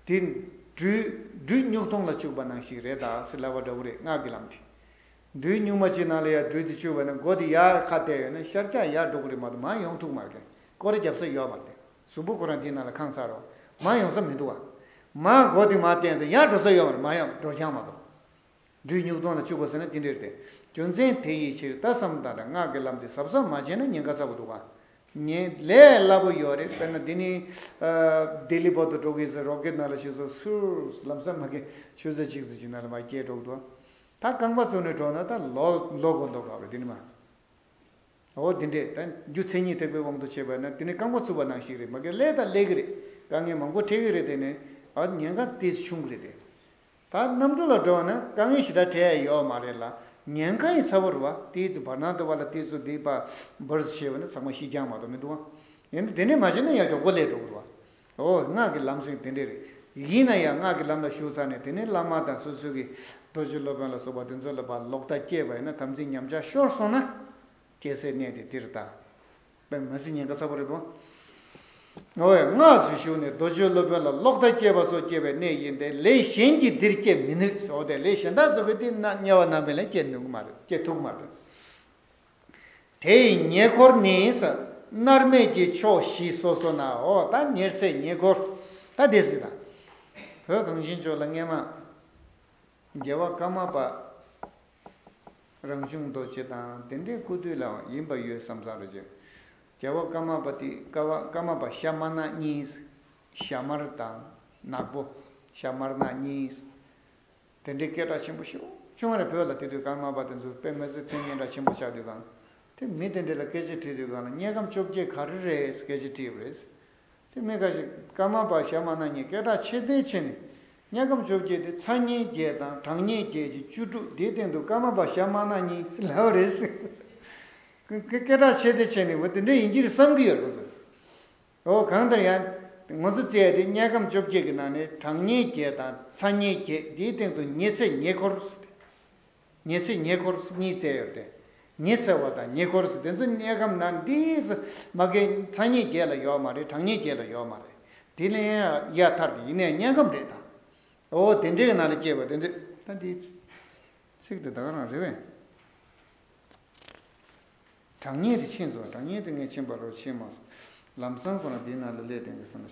དེ་སྦྲུལ་སྦྲུལ་སྨྱུག་ཐོང་ལ་བཅུག་པ་ནང་བཞིན་རེད་ད་ཟེར་ལབ་པ་འདྲ་བོ་རེད། སྔགས་ཀྱི་ལམ་དེ། སྦྲུལ་སྨྱུག་མ་གཅིག་ནང་ལ་ཡ་སྦྲུལ་དེ་བཅུག་པ་ན་མགོ་དེ་ཡར་ཁ་གཏད་ཡོད་ན་ཤར་རྒྱག་ཡར་འགྲོ་གི་རེད་མ་གཏོགས་མར་ཡོང་ཐུབ་མ་རེད། སྐོར་ར་རྒྱབ་ས་ཡོད་མ་རེད། གཟུགས་པོ་ཁོ་རང་དེའི་ནང་ལ་ཁེངས་ཚར་རོ། མར་ཡོང་ས་མི་འདུག་བ། མར་མགོ་དེ་མར་བསྟན་ཏེ་ཡར་འགྲོ་ས་ཡོད་མ་རེད། མར་ཡང་འགྲོ་རྐྱང་མ་གཏོགས། སྦྲུལ་སྨྱུག་དོང་ལ་བཅུག་པ་ཟེར་ན་དེ་འདྲ་རེད་དེ། རྒྱུ་མཚན་དེ་ཡི་ཕྱིར་ལྟ་བསམ་དང་འདྲ། སྔགས་ཀྱི་ལམ་དེ་གཟབ་གཟབ་མ་བྱས་ན་ཉེན་ཁ་ཚ་པོ་འདུག་ག། ཉེན་ལས་སླ་པོ་ཡོད་རེད། དཔེར་ན་འདི་ནི་ལྡི་ལི་བར་དུ་འགྲོ་གི་ཟེར། རོ་ཀེད་ནང་ལ་ཞུགས་སོང་། སུར་ལམ་སང་མ་གི་ཆུ་ཚོད་གཅིག་ཙམ་ཅིག་ནང་ལ་མར་སྐྱེལ་འགྲོ་གི་འདུག་ད་རྐང་པ་བཙུགས་ནས་འགྲོ་ན་ད་ལོ་ལོ་འགོར་མདོག་ཁ་བ་རེད། འདི་ནི་མ། འོ་དེ་འདྲས་ད་རྒྱུ་མཚན་ཉིད་ཐེག་པའི་དབང་དུ་བྱས་པ་ན་དེ་ནི་རྐང་པ་བཙུགས་པ་ནང་བཞིན་རེད། མ་གི་ལས་ད་ལས་ཀྱི་རེད། དཀའ་ངལ་མང་པོ་འཕྲད་ཀྱི་རེད། དེ་ནི་ཨ་ཉེན་ཁ་ཏོག་ཙམ་ཆུང་གི་རེད་དེ། ད་གནམ་གྲུ་ལ་འགྲོ་བ་ན་དཀའ་ངལ་ཞེ་དྲག་འཕྲད་ཡ་ཡོད་མ་རེད་ལ། ཉེན་ཁ་ཡང་ཚ་པོ་རེད་བ། ཏོག་ཙམ་བར་སྣང་དུ་བ་ལ་ཏོག་ཙམ་འདི་པ་འབར་བྱས་པ་ན་ཚང་མ་ཤི་རྐྱང་མ་གཏོགས་མི་འདུག་བ། ཡིན་ན་དེ་ནས་མ་བྱས་ན་ཡང་མགྱོགས་པོ་ལས་འགྲོ་གི་རེད་བ། འོ་སྔགས་ཀྱི་ལམ་སེང་དེ་འདྲས་རེད། ཡིན་ན་ཡང་སྔགས་ཀྱི་ལམ་ལ་ཞུགས་ཚར་ནས་དེ་ནས་བླ་མ་དང་སོ་སོ་གི་རྡོ་རྗེ་སློབ་དཔོན་ལ་སོགས་པ་དེ་ཚོ་ལ་ཕར་ལོག་ལྟ་སྐྱེས་པ་ཡིན་ན་དམ་ཚིག་ཉམས་ཆག་ཤོར་སོང་ན། སྐྱེ་སའི་གནས་དེ་འདིར་ད། དཔེ་མ་སྲིད་ཉེན་ཁ་ཚ་པོ་རེད་དོ། འོ་ཡ། སྔགས་སུ་ཞུགས་ནས་རྡོ་རྗེ་སློབ་དཔོན་ལ་ལོག་ལྟ་སྐྱེས་པ་སོགས་སྐྱེ་བའི་གནས་ཡིན་ཏེ། ལས་གཞན་གྱིས་འདིར་སྐྱེ་མི་ནུས་སོ། དེ་ལས་གཞན་དག་སོགས་ཀྱིས་དེ་ན་དམྱལ་བ་རྣམ་སྨིན་ལ་སྐྱེ་ནུས་མ་རེད། སྐྱེ་ཐུབ་མ་རེད། དེ་ཡི་ཉེ་འཁོར་ནི་མནར་མེད་ཀྱི་ཕྱོགས་བཞི་སོ་སོ་ན། འོ་ད་ཉེར་འཚེ་ཉེ་འཁོར་ད་དེ་སྲིད་ད། བོད་གངས་ཅན་ལྗོངས་ལ་སྔས་མ་རྒྱལ་བ་ཀརྨ་པ། རང་བྱུང་རྡོ་རྗེ་དང་དེ་འདྲའི་སྐུ་དུས་ལའང་ཡིན་པ་ཡོད་བསམ་བསམ་རེད་ཅེ། རྒྱལ་བ་ཀརྨ་པ་དེ་ཀ་བ་ཀརྨ་པ་ཞྭ་དམར་ནག་གཉིས། ཞྭ་དམར་དང་ནག་པོ། ཞྭ་དམར་ནག་གཉིས། དེ་འདྲའི་སྐད་གྲགས་ཆེན་པོ་ཞེ་པོ་བྱུང་བ་རེད། བོད་ལ་དེ་དུས་ཀརྨ་པ་དེ་ཚོ་དཔེ་མི་སྲིད་མཚན་སྙན་གྲགས་ཆེན་པོ་ཆགས་དུས་གང་། དེ་མི་དེ་འདྲ་ལ་སྐད་ཆ་དྲིས་དུས་གང་ལ་དམྱལ་ཁམས་བཅོ་བརྒྱད་ག་རེ་རེད་སྐད་ཆ་དྲིས་པ་རེད། དེ་མི་ཁ་ཤས་ཀརྨ་པ་ཞྭ་དམར་ནག་གཉིས་སྐད་གྲགས་ཆེ་ལྡན་ཆེ་ནས། དམྱལ་ཁམས་བཅོ་བརྒྱད་དེ་ཚ་དམྱལ་བརྒྱད་དང་གྲང་དམྱལ་བརྒྱད་ཀྱི་བཅུ་དྲུག་དེའི་སྟེང་དུ་ཀརྨ་པ་ཞྭ་དམར་ནག་གཉིས་ལབ་པ་རེད་ཟེར། སྐད་གྲགས་ཆེ་ལྡན་ཆེ་ནས་འོ་དེ་འདྲ་ཡིན་གྱི་རེད་བསམ་གྱི་ཡོད་རེད་ཁོ་ཚོ། འོ་གང་ལྟར་ཡང་ང་ཚོ་བཙལ་ཡ་དེ་དམྱལ་ཁམས་བཅོ་བརྒྱད་ཀྱི་ནང་ནས་གྲང་དམྱལ་བརྒྱད་དང་ཚ་དམྱལ་བརྒྱད་དེའི་སྟེང་དུ་ཉེ་འཚེ་ཉེ་འཁོར་ཟེར་ཏེ། ཉེ་འཚེ་ཉེ་འཁོར་གཉིས་བཙལ་ཡོད་དེ། ཉེ་འཚེ་བ་དང་ཉེ་འཁོར་ཟེར་དེ་ཚོ་དམྱལ་ཁམས་ནང་འདི་ཟེར་མ་གི་ཚ་དམྱལ་བརྒྱད་ལ་ཡོད་མ་རེད། གྲང་དམྱལ་བརྒྱད་ལ་ཡོད་མ་རེད། དེ་ལས་ཡང་ཡར་ཐར་ཏེ་ཡིན་ནའི་དམྱལ་ཁམས་རེད་ད། འོ་དེ་འདྲའི་ནང་ལ་སྐྱེས་པ་དེ་ཚོ་ད་འདི་ཚིག་དེ་ད་ག་རང་རེད་བས། གྲང་དམྱལ་དེ་ཕྱིན་སོང་། གྲང་དམྱལ་དེ་ངས་ཕྱིན་པ་རོ་ཕྱིན་མ་སོང་། ལམ་སང་ཁོ་རང་འདི་ནང་ལ་སླེབས་དེ་འདྲ་བསམ་བློ་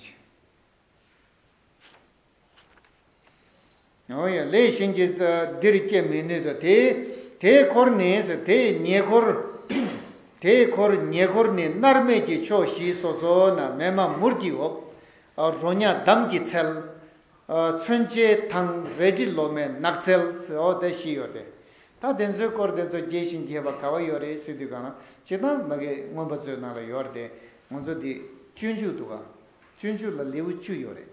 ཕྱིན། འོ་ཡ། ལས་གཞན་གྱིས་འདིར་སྐྱེ་མི་ནུས་ཏོ། དེ་དེའི་འཁོར་ནི་དེའི་ཉེ་འཁོར། དེའི་འཁོར་ཉེ་འཁོར་ནི་མནར་མེད་ཀྱི་ཕྱོགས་བཞི་སོ་སོ་ན་མེ་མ་མུར་གྱི་འོབས། རོ་མྱགས་འདམ་གྱི་ཚལ། མཚོན་ཆའི་ཐང་། རལ་གྲི་ལོ་མའི་ནགས་ཚལ། འོ་དེ་བཞི་ཡོད་དེ། ད་དེ་ཚོའི་སྐོར་དེ་ཚོ་རྒྱས་ཤིང་རྒྱས་པ་ག་བ་ཡོད་རེད་ཟེར་དུས་གང་ལ་སྤྱིར་བཏང་མ་གི་མངོན་པ་མཛོད་ནང་ལ་ཡོད་རེད་དེ། ང་ཚོ་འདི་སྤྱོད་འཇུག་འདུག་ག། སྤྱོད་འཇུག་ལ་ལེའུ་བཅུ་ཡོད་རེད།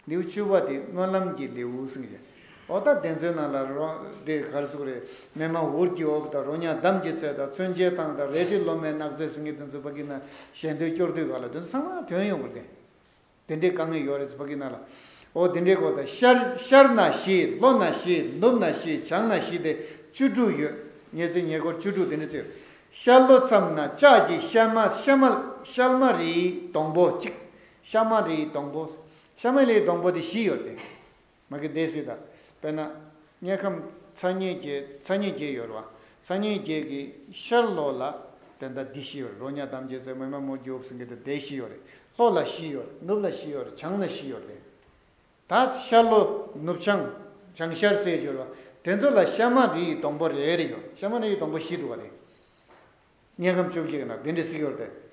ལེའུ་བཅུ་པ་དེ་སྨོན་ལམ་གྱི་ལེའུ་ཟེར་གྱི། འོ་ད་དེ་ཚོའི་ནང་ལ་རོ་དེ་ག་རེ་ཟེར་དགོས་རེད། མེ་མ་འུར་གྱི་འོབས་དང་རོ་མྱགས་འདམ་གྱི་ཚལ་དང་མཚོན་ཆའི་ཐང་དང་རལ་གྲི་ལོ་མའི་ནགས་ཚལ་ཟེར་མཁན་དེ་ཚོ་ཕ་གི་ན་ཞལ་འདོན་སྐྱོར་དུས་ག་ལ་དེ་ཚོ་ཚང་མ་ཐོན་ཡོང་གི་རེད་དེ། དེ་འདྲའི་དཀའ་ངལ་ཡོད་རེད་ཟེར་ཕ་གི་ན་ལ། འོ་དེ་འདྲའི་སྐོར་དང་ཤར་ཤར་ན་བཞི། ལྷོ་ན་བཞི། ནུབ་ན་བཞི། བྱང་ན་བཞི་སྟེ་བཅུ་དྲུག་ཡོད། ཉེ་འཚེ་ཉེ་འཁོར་བཅུ་དྲུག་དེ་འདྲ་ཚིག་ཤར་ལྷོ་མཚམས་ན་ལྕགས་ཀྱི་ཤལ་མ་ཤལ་མ་ཤལ་མ་རིའི་སྡོང་པོ་གཅིག་ཤལ་མ་རིའི་སྡོང་པོ། ཤལ་མ་རིའི་སྡོང་པོ་དེ་བཞི་ཡོད་དེ། མ་གི་འདས་སྲིད་ད། དཔེར་ན། དམྱལ་ཁམས་ཚ་དམྱལ་བརྒྱད་ཚ་དམྱལ་བརྒྱད་ཡོད་རེད་བ། ཚ་དམྱལ་བརྒྱད་ཀྱི་ཤར་ལྷོ་ལ། དེ་འདྲ་འདི་བཞི་ཡོད་རེད། རོ་མྱགས་འདམ་གྱི་ཚལ། མེ་མ་མུར་གྱི་འོབས་ཟེར་མཁན་དེ་དེ་བཞི་ཡོད་རེད། ལྷོ་ལ་བཞི་ཡོད་རེད། ནུབ་ལ་བཞི་ཡོད་རེད། བྱང་ལ་བཞི་ཡོད་རེད། ད་ཤར་ལྷོ་ནུབ་བྱང་། བྱང་ཤར་ཟེར་ཡོད་རེད་བ། དེ་ཚོ་ལ་ཤལ་མ་རིའི་སྡོང་པོ་རེ་རེ་ཡོད། ཤལ་མ་རིའི་སྡོང་པོ་བཞི་འདུག་བ་དེ། དམྱལ་ཁམས་བཅོ་བརྒྱད་ཀྱི་ནང་དེ་འདྲ་ཟེར་ཡོད་རེད་དེ།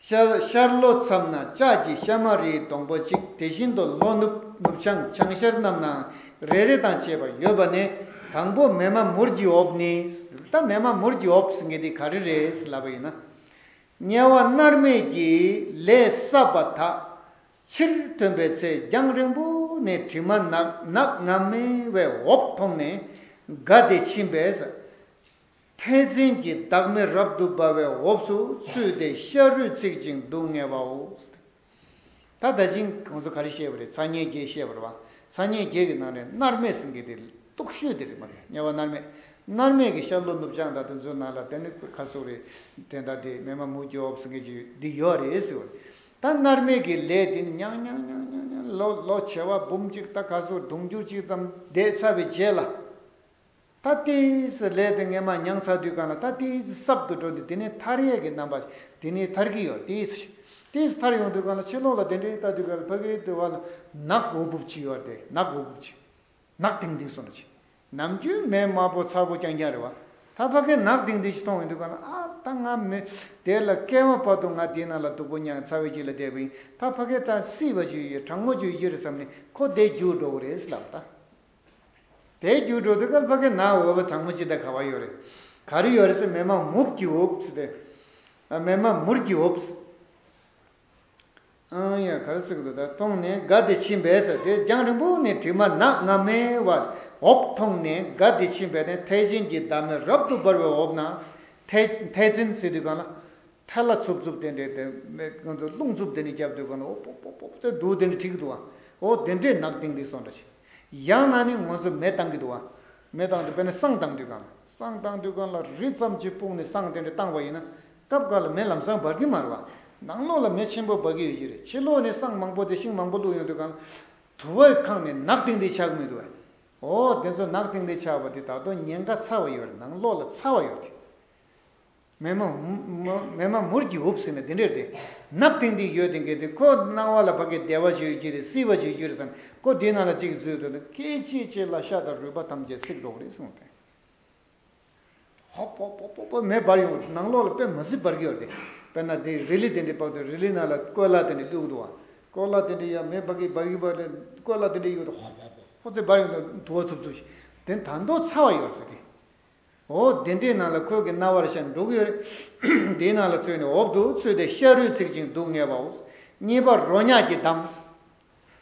ཤར་ཤར་ལྷོ་མཚམས་ན་ལྕགས་ཀྱི་ཤལ་མ་རིའི་སྡོང་པོ་གཅིག་དེ་བཞིན་དུ་ལྷོ་ནུབ་ནུབ་བྱང་བྱང་ཤར་རྣམས་ནའང་རེ་རེ་དང་བཅས་པ་ཡོད་པ་ནི། དང་པོ་མེ་མ་མུར་གྱི་འོབས་ནི། ད་མེ་མ་མུར་གྱི་འོབས་ཟེར་མཁན་དེ་ག་རེ་རེད་ལབ་པ་ཡིན་ན། དམྱལ་བ་མནར་མེད་ཀྱི་ལས་བསགས་པ་དག་ཕྱིར་ཐོན་པའི་ཚེ་རྒྱང་རིང་པོ་ནས་དྲི་མ་ནག་ནག་ངམ་མེ་བའི་འོབས་མཐོང་ནས་དགའ་སྟེ་ཕྱིན་པས། ཐལ་འཛིན་གྱི་བདག་མེད་རབ་ཏུ་འབར་བའི་འོབས་སུ་ཚུད་དེ་ཤ་རུས་ཚིག་ཅིང་སྡུག་བསྔལ་བའོ། ད་ད་ཅིང་ང་ཚོ་ག་རེ་བཤད་པ་རེད། ཚ་དམྱལ་བརྒྱད་བཤད་པ་རེད་བ། ཚ་དམྱལ་བརྒྱད་ཀྱི་ནང་ནས་མནར་མེད་ཟེར་མཁན་དེ་སྡུག་ཤོས་དེ་རེད་མ་གཏོགས་དམྱལ་བ་མནར་མེད། མནར་མེད་ཀྱི་ཤར་ལྷོ་ནུབ་བྱང་དང་དེ་ཚོའི་ནང་ལ་དེ་ནི་ག་རེ་ཟེར་དགོས་རེད། དེ་འདྲ་དེ་མེ་མ་མུར་གྱི་འོབས་ཟེར་མཁན་ཅིག་འདི་ཡོད་རེད་ཟེར་བ་རེད། ད་མནར་མེད་ཀྱི་ལས་དེ་ནི་ཉང་ཉང་ཉང་ཉང་ཉང་ལོ་ལོ་བྱེ་བ་འབུམ་གཅིག་ད་ག་རེ་ཟེར་དགོས་དུང་ཕྱུར་གཅིག་ཙམ་འདས་ཚར་བའི་རྗེས་ལ། ད་ཏོག་ཙམ་ལས་དེ་སྔས་མ་མྱངས་ཚར་དུས་གང་ལ་ད་ཏོག་ཙམ་སྲབ་ཏུ་འགྲོ་དུས་དེ་ནས་ཐར་ཡས་ཀྱི་རྣམ་པ་དེ་ནས་ཐར་གྱི་ཡོད་ཏོག་ཙམ། ཨིས་ཐར་ཡོང་དུས་གང་ལ་ཕྱི་ལོགས་ལ་དེ་འདྲའི་ལྟ་དུས་གང་ལ་ཕ་གིའི་དུ་བ་ལ་ནག་འོ་འབུབ་ཅིག་ཡོད་རེད་དེ། ནག་འོ་འབུབ་ཅིག་ནག་ཏིང་ཏིང་སོང་ཅིག་ནམ་རྒྱུན་མེ་དམར་པོ་ཚ་པོ་རྐྱང་རྐྱང་རེད་བ། ད་ཕ་གིའི་ནག་ཏིང་ཏིང་ཅིག་མཐོང་ཡོང་དུས་གང་ལ་ཨ་ད་ང་མེ་དེ་ལ་སྐྱེ་བ་བར་དུ་ང་དེའི་ནང་ལ་སྡུག་པོ་མྱངས་ཚ་བའི་རྗེས་ལ་བསྡད་པ་ཡིན། ད་ཕ་གིའི་ད་སྲིད་པ་ཅིག་ཡོད་གྲང་མོ་ཅིག་ཡོད་རེད་བསམ་ནས་ཁོ་དེ་རྒྱུགས་འགྲོ་གི་རེད་ལབ་ད། དེ་རྒྱུགས་འགྲོ་དུས་གང་ལ་ཕ་གིའི་ནག་འོ་བ་གྲང་མོ་ཅིག་ད་ག་བ་ཡོད་རེད། ག་རེ་ཡོད་རེད་ཟེར་མེ་མ་མུབ་ཀྱི་འོབ་ཟེར་ཏེ། མེ་མ་མུར་གྱི་འོབ། ཨང་ཡ་ག་རེ་ཟེར་གི་འདུག་ད་མཐོང་ནས་དགའ་སྟེ་ཕྱིན་པས་ཟེར་དེ་རྒྱང་རིང་པོ་ནས་དྲི་མ་ནག་ང་མའི་བར་འོབ་མཐོང་ནས་དགའ་སྟེ་ཕྱིན་པས་ནས་ཐལ་ཞིང་གི་འདབ་མས་རབ་ཏུ་འབར་བའི་འོབ་ན། ཐལ་ཐལ་ཚིན་ཟེར་དུས་གང་ལ། ཐལ་ལ་འཚུབ་འཚུབ་དེ་འདྲས་དེ་མེ་ང་ཚོ་རླུང་འཚུབ་དེ་འདྲས་རྒྱབ་དུས་གང་ལ་འོ་པོ་པོ་པོ་དེ་སྡུག་དེ་འདྲས་འཁྲིག་འདུག་ཨ། འོ་དེ་འདྲས་ནག་ཏིང་ཏིང་སོང་འདྲ་ཞིག་ཡང་ན་ནི་ང་ཚོ་མེ་བཏང་གི་འདུག་ཨ། མེ་བཏང་དུས་དཔེར་ན་བསང་བཏང་དུས་གང་ལ་བསང་བཏང་དུས་གང་ལ་རི་ཙམ་གྱི་སྤུངས་ནས་བསང་དེ་འདྲས་བཏང་བ་ཡིན་ན་སྐབས་འགའ་ལ་མེ་ལམ་སང་འབར་གི་མ་རེད་བ། ནང་ལོགས་ལ་མེ་ཆེན་པོ་འབར་གི་ཡོད་ཀྱི་རེད། ཕྱི་ལོགས་ནས་བསང་མང་པོ་དེ་ཤིང་མང་པོ་བླུགས་ཡོང་དུས་གང་ལ་དུ་བས་ཁེངས་ནས་ནག་ཏིང་ཏིང་ཆགས་གི་མི་འདུག་བས། འོ་དེ་ཚོ་ནག་ཏིང་ཏིང་ཆགས་པ་དེ་ད་དུང་ཉེན་ཁ་ཚ་བ་ཡོད་རེད། ནང་ལོགས་ལ་ཚ་བ་ཡོད་རེད། མེ་མ་མུ་མེ་མ་མུར་གྱི་འུབ་ཟེར་ནས་དེ་འདྲས་རེད་དེ། ནག་ཏིང་ཏིང་ཡོད་དེ་འགས་དེ་ཁོ་སྣང་བ་ལ་ཕ་གི་བདེ་བ་ཞིག་ཡོད་ཀྱི་རེད། སྲིད་པ་ཞིག་ཡོད་ཀྱི་རེད་བསམ་ཁོ་དེའི་ནང་ལ་གཅིག་འཛུལ་དུས་ན་སྐད་ཅིག་གཅིག་ལ་ཤ་དང་རུས་པ་ཐམས་ཅད་ཚིག་འགྲོ་གི་རེད་གསུངས་ཏེ། ཧོ་པོ་པོ་པོ་པོ་མེ་འབར་ཡོང་ནང་ལོགས་ལ་དཔེ་མ་སྲིད་འབར་གྱི་ཡོད་རེད་དེ། དཔེར་ན་དེ་རི་ལི་དེ་འདྲས་དཔག་ཏུ་རི་ལི་ནང་ལ་ཀོ་ལ་དེ་འདྲས་བླུགས་འདུག་བ། ཀོ་ལ་དེ་འདྲས་ཡ་མེ་འབར་གི་འབར་གི་འབར་ལ་ཀོ་ལ་དེ་འདྲས་ཡོད་དུ་ཧོ་པོ་པོ་པོ་ཚེ་འབར་ཡོང་དུ་དུ་བ་འཚུབ་འཚུབ་ཞིག་དེ་ད་མདོ་ཚ་བ་ཡོད་ཟེར་གི། འོ་དེ་འདྲའི་ནང་ལ་ཁོས་ཀྱི་རྣ་བར་ཤར་འགྲོ་གི་ཡོད་རེད། དེའི་ནང་ལ་ཚུད་ནས་འོབ་ཏུ་ཚུད་དེ་ཤ་རུས་ཚིག་ཅིང་སྡུག་བསྔལ་བའོ། གཉིས་པ་རོ་མྱགས་ཀྱི་འདམ།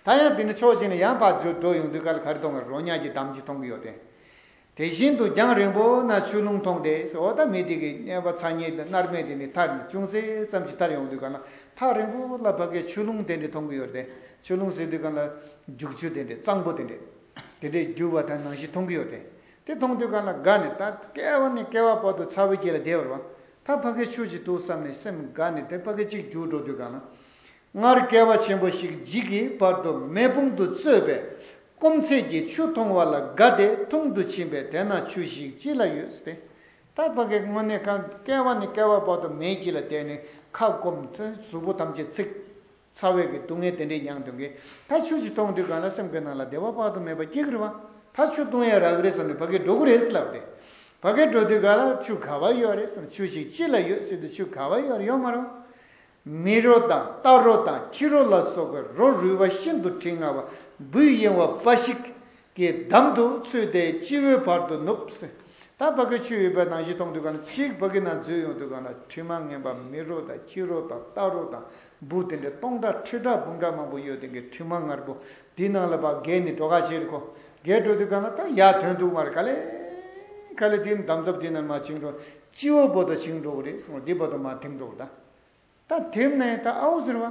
ད་ཡང་དེ་ནི་ཕྱོགས་གཅིག་ནས་ཡང་ཕར་འགྲོ་འགྲོ་ཡོང་དུས་ག་ལ་ག་རེ་མཐོང་གི་རོ་མྱགས་ཀྱི་འདམ་གྱི་མཐོང་གི་ཡོད་དེ། དེ་བཞིན་དུ་རྒྱང་རིང་པོ་ན་ཆུ་ཀླུང་མཐོང་སྟེ་འོ་ད་མི་དེ་གི་གཉེན་པ་ཚ་ཉེ་དང་མནར་མེད་དེ་ནི་ཐར་ནས་ཅུང་ཟད་ཙམ་ཅིག་ཐར་ཡོང་དུས་ག་ལ་ཐག་རིང་པོ་ལ་ཕ་གའི་ཆུ་ཀླུང་དེ་འདྲས་མཐོང་གི་ཡོད་དེ། ཆུ་ཀླུང་ཟེར་དུས་ག་ལ་རྒྱུག་ཆུ་དེ་འདྲས་གཙང་པོ་དེ་འདྲས་དེ་འདྲས་རྒྱུག་པ་དང་ནང་བཞིན་མཐོང་གི་ཡོད་དེ། དེ་མཐོང་དུས་གང་ལ་དགའ་ནས་ད་སྐྱེ་བ་ནས་སྐྱེ་བ་བར་དུ་ཚ་བའི་རྗེས་ལ་བསྡད་པར་བ། ད་ཕ་གི་ཆུ་ཞིག་འདུག་བསམ་ནས་སེམས་དགའ་ནས་དེ་ཕ་གི་གཅིག་རྒྱུགས་འགྲོ་དུས་གང་ལ། སྔར་སྐྱེ་བ་ཆེན་པོ་ཞིག་འཇིག་གི་བར་དུ་མེ་དཔུང་དུ་གཙོས་པའི་སྐོམ་ཚད་ཀྱི་ཆུ་མཐོང་བ་ལ་དགའ་སྟེ་འཐུང་དུ་ཕྱིན་པས་དེ་ན་ཆུ་ཞིག་ཅི་ལ་ཡོད་ཟེར་ཏེ། ད་ཕ་གི་དངོས་གནས་ཁ་སྐྱེ་བ་ནས་སྐྱེ་བ་བར་དུ་མེའི་དཀྱིལ་ལ་བསྡད་ནས་ཁ་སྐོམ་ཚེ་གཟུགས་པོ་ཐམས་ཅད་ཚིག་ཚ་བའི་གི་སྡུག་བསྔལ་དེ་འདྲའི་མྱངས་དོན་གི་ད་ཆུ་ཞིག་མཐོང་དུས་གང་ལ་སེམས་ཀྱི་ནང་ལ་བདེ་བ་དཔག་ཏུ་མེད་པ་སྐྱེ་གི་རེད་བ། ད་ཆུ་བཏུང་ཡ་རག་གི་རེད་བསམ་ནས་ཕ་གི་འགྲོ་གི་རེད་ཟེར་ལབ་སྟེ། ཕ་གི་འགྲོ་དུས་གང་ལ་ཆུ་ག་བ་ཡོད་རེད་བསམ་ཆུ་ཞིག་ཅི་ལ་ཡོད་ཟེར་དུས་ཆུ་ག་བ་ཡོད་རེད་ཡོད་མ་རེད། མི་རོ་དང་རྟ་རོ་དང་ཁྱི་རོ་ལ་སོགས་པའི་རོ་རུལ་བ་ཤིན་ཏུ་དྲི་ང་བ་འབུས་གཡེང་བ་འབའ་ཞིག་གི་འདམ་དུ་ཚུད་དེ་སྤྱི་བོའི་བར་དུ་ནུབ་ཟེར། ད་ཕ་གི་ཆུ་ཡོད་པའི་ནང་བཞིན་མཐོང་དུས་གང་ལ་གཅིག་ཕ་གི་ནང་འཛུལ་ཡོང་དུས་གང་ལ་དྲི་མ་ངན་པ་མི་རོ་དང་ཁྱི་རོ་དང་རྟ་རོ་དང་འབུ་དེ་འདྲ་སྟོང་ཕྲག་ཁྲི་ཕྲག་འབུམ་ཕྲག་མང་པོ་ཡོད་དེ་གི་དྲི་མ་ངར་པོ་འདི་ནང་ལ་ཕར་བརྒལ་ནས་འགྲོ་ག་བྱེད་རེད་ཁོ། བརྒལ་འགྲོ་དུས་གང་ལ་ད་ཡར་ཐོན་འདུག་མ་རེད་ག་ལེ། ག་ལེ་དེ་འདམ་རྫབ་དེ་ནང་མར་བྱིང་འགྲོ། སྤྱི་བོ་བར་དུ་བྱིང་འགྲོ་གི་རེད་གསུངས་འདི་བར་དུ་མར་ཐིམ་འགྲོ་གི་ད། ད་དེམ་ནས་ད་ཨའུ་ཟེར་བ།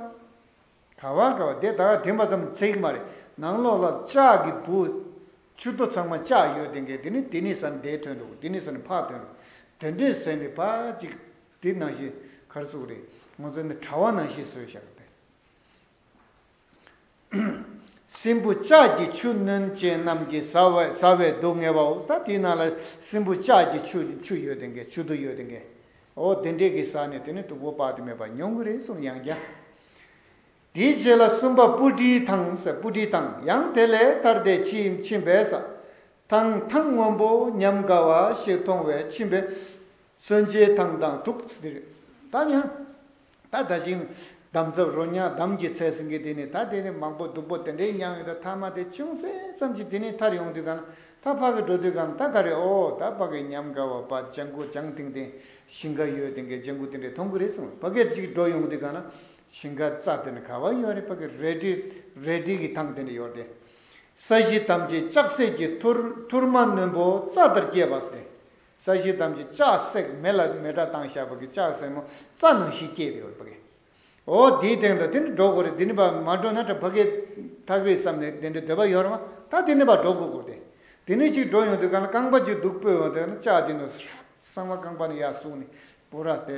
ག་བ་ག་བ་དེ་ད་དེམ་པ་ཙམ་ཚིག་མ་རེད། ནང་ལོགས་ལ་ལྕགས་ཀྱི་བུ། ཆུ་རྡོ་ཚང་མ་ལྕགས་ཡོད་དེ་འགས་དེ་ནི་དེ་ནི་ས་ནས་དེ་ཐོན་འགྲོ་དེ་ནི་ས་ནས་ཕར་ཐོན་འགྲོ། དེ་འདྲས་ཟེར་ནས་ཕར་ཅིག་དེ་ནང་བཞིན་གར་སུ་རེད། ང་ཚོ་ནི་དྲ་བ་ནང་བཞིན་བཟོས་བཞག་སྟེ། སྲིན་བུ་ལྕགས་ཀྱི་ཆུ་སྣོན་ཅན་རྣམས་ཀྱིས་ཟ་བའི་ཟ་བའི་སྡུག་བསྔལ་བའོ། ད་དེའི་ནང་ལ་སྲིན་བུ་ལྕགས་ཀྱི་ཆུ་ཆུ་ཡོད་དེ་འགས་ཆུ་རྡོ་ཡོད་དེ་འགས། འོ་དེ་འདྲས་ཀྱིས་ཟ་ནས་དེ་ནི་སྡུག་པོ་དཔག་ཏུ་མེད་པ་མྱོང་གི་རེད་གསུངས་ཡང་བསྐྱར། དེའི་རྗེས་ལ་གསུམ་པ་སྤུ་གྲིའི་ཐང་ཟེར་སྤུ་གྲིའི་ཐང་ཡང་དེ་ལས་ཐར་ཏེ་ཕྱིན་ཕྱིན་པས་ཟ། ཐང་ཐང་སྔོན་པོ་ཉམས་དགའ་བ་ཞིག་མཐོང་བས་ཕྱིན་པས། མཚོན་ཆའི་ཐང་དང་ཐུག་ཟེར། ད་ཡང་། ད་ད་ཅིང་འདམ་རྫབ་རོ་མྱགས་འདམ་གྱི་ཚལ་ཟིན་གྱི་དེ་ནི་ད་དེ་ནི་མང་པོ་སྡུག་པོ་དེ་འདྲའི་མྱངས་ཡོད་ད་ཐ་མ་དེ་ཅུང་ཟད་ཙམ་གྱིས་དེ་ནི་ཐར་ཡོང་དུས་གང་ད་ཕ་གི་འགྲོ་དུས་གང་ད་ག་རེ་ཨོ་ད་ཕ་གི་ཉམས་དགའ་བ་པ་ལྗང་གུ་ལྗང་ཐིང་ཐིང་ཞིང་ཁ་ཡོད་དེ་འགའི་ལྗང་གུ་དེ་འདྲའི་མཐོང་གི་རེད་གསུངས་ཕ་གི་ཅིག་འགྲོ་ཡོང་དུས་གང་ན། ཞིང་ཁ་རྩྭ་དེ་ནི་ག་བ་ཡོད་རེད་ཕ་གི་རལ་གྲི་རལ་གྲི་གི་ཐང་དེ་འདྲ་ཡོད་རེད། ས་གཞི་ཐམས་ཅད་ལྕགས་སྲེག་གི་ཐུར་ཐུར་མ་རྣོན་པོ་རྩྭ་ལྟར་སྐྱེས་པ་སྟེ། ས་གཞི་ཐམས་ཅད་ལྕགས་སྲེག་མེ་ལ་མེ་སྲེག་བཏང་བཞག་པ་གི་ལྕགས་སྲེག་མོ་རྩྭ་ནང་བཞིན་སྐྱེས་ཏེ་ཡོད་པ་གི། འོ་དེའི་སྟེང་དུ་དེ་ནི་འགྲོ་དགོས་རེད་དེ་ནི་ཕར་མ་འགྲོ་ན་ཕ་གི་ཐག་རིང་བསམ་ནས་དེ་འདྲའི་འདོད་པ་ཡོད་རེད་མ་ད་དེ་ནི་ཕར་འགྲོ་དགོས་དགོས་ཏེ། དེ་ནི་ཅིག་འགྲོ་ཡོང་དུས་གང་ལ་རྐང་པ་ཅིག་སྡུག་པོ་ཡོང་དུས་ན་ལྕགས་དེ་ནི་གསང་བ་རྐང་པ་ནི་ཡར་སྲུང་ནས་པུ་ར་དེ།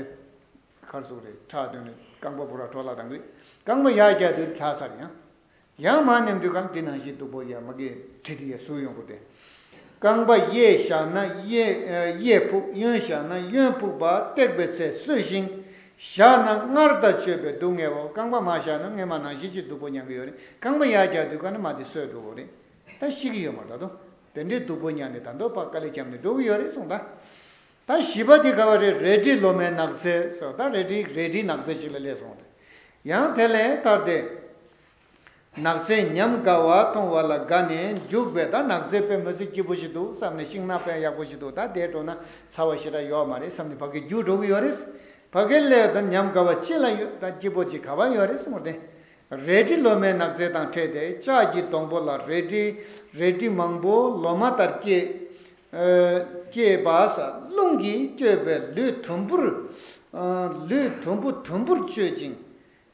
ཁར་སོགས་རེད་ཁྲག་དོན་ནི་རྐང་པ་བུ་ར་འཕྲོ་བརླག་དང་རེད། རྐང་པ་ཡར་རྒྱག་དུས་ཁྲག་ས་རེད་ཡང་། ཡང་མར་ནེམ་དུས་གང་དེ་ནང་བཞིན་སྡུག་པོ་ཡ་མ་གི་བྲིས་ཏེ་ཡ་སུ་ཡོང་དགོས་ཏེ། རྐང་པ་གཡས་བཞག་ན་གཡས་གཡས་ཕུག་གཡོན་བཞག་ན་གཡོན་ཕུག་པ་བཏེགས་པའི་ཚེ་སོས་ཤིང་ བཞག་ན་སྔར་ལྟར་སྤྱོད་པས་སྡུག་བསྔལ་བའོ། རྐང་པ་མར་བཞག་ན་སྔོན་མ་ནང་བཞིན་གྱི་སྡུག་པོ་མྱང་གི་ཡོད་རེད། རྐང་པ་ཡར་བཀྱག་དུས་ག་ནས་མར་དེ་སོས་འགྲོ་གི་རེད། ད་ཤི་གི་ཡོད་མ་རེད་ད་དོ། དེ་འདྲའི་སྡུག་པོ་མྱངས་ནས་ད་དུང་ཕར་དཀའ་ལས་བརྒྱབ་ནས་འགྲོ་གི་ཡོད་རེད་གསུངས་ད། ད་བཞི་པ་དེ་ག་བ་རེད། རལ་གྲི་ལོ་མའི་ནགས་ཚལ་སོགས། ད་རལ་གྲི་རལ་གྲིའི་ནགས་ཚལ་ཞིག་ལ་སླེབས་སོང་རེད། ཡང་དེ་ལས་ཐར་ཏེ། ནགས་ཚལ་ཉམས་དགའ་བ་མཐོང་བ་ལ་དགའ་ནས་རྒྱུག་པས། ད་ནགས་ཚལ་དཔེ་མི་སྲིད་སྐྱིད་པོ་ཞིག་འདུག་བསམ་ནས། ཤིང་ནགས་དཔེ་ཡག་པོ་ཞིག་འདུག་ད་དེར་འགྲོ་ན་ཚ་བ་ཞེ་དྲག་ཡོད་མ་རེད་བསམ་ནས་ཕ་གིར་རྒྱུག་འགྲོ་གི་ཡོད་རེད། ཕ་གིར་སླེབས་ད་ཉམས་དགའ་བ་ཅི་ལ་ཡོད། ད་སྐྱིད་པོ་ཅིག་ག་བ་ཡོད་རེད་གསུངས་ཏེ། རལ་གྲི་ལོ་མའི་ནགས་ཚལ་དང་འཕྲད་དེ། ལྕགས་ཀྱི་སྡོང་པོ་ལ་རལ་གྲི་རལ་གྲི་མང་པོ་ལོ་མ་ལྟར་སྐྱེས། ཨ། སྐྱེས་པ་ས་རླུང་གིས་བསྐྱོད་པའི་ལུས་དུམ་བུར། ཨ། ལུས་དུམ་བུ་དུམ་བུར་གཅོད་ཅིང་།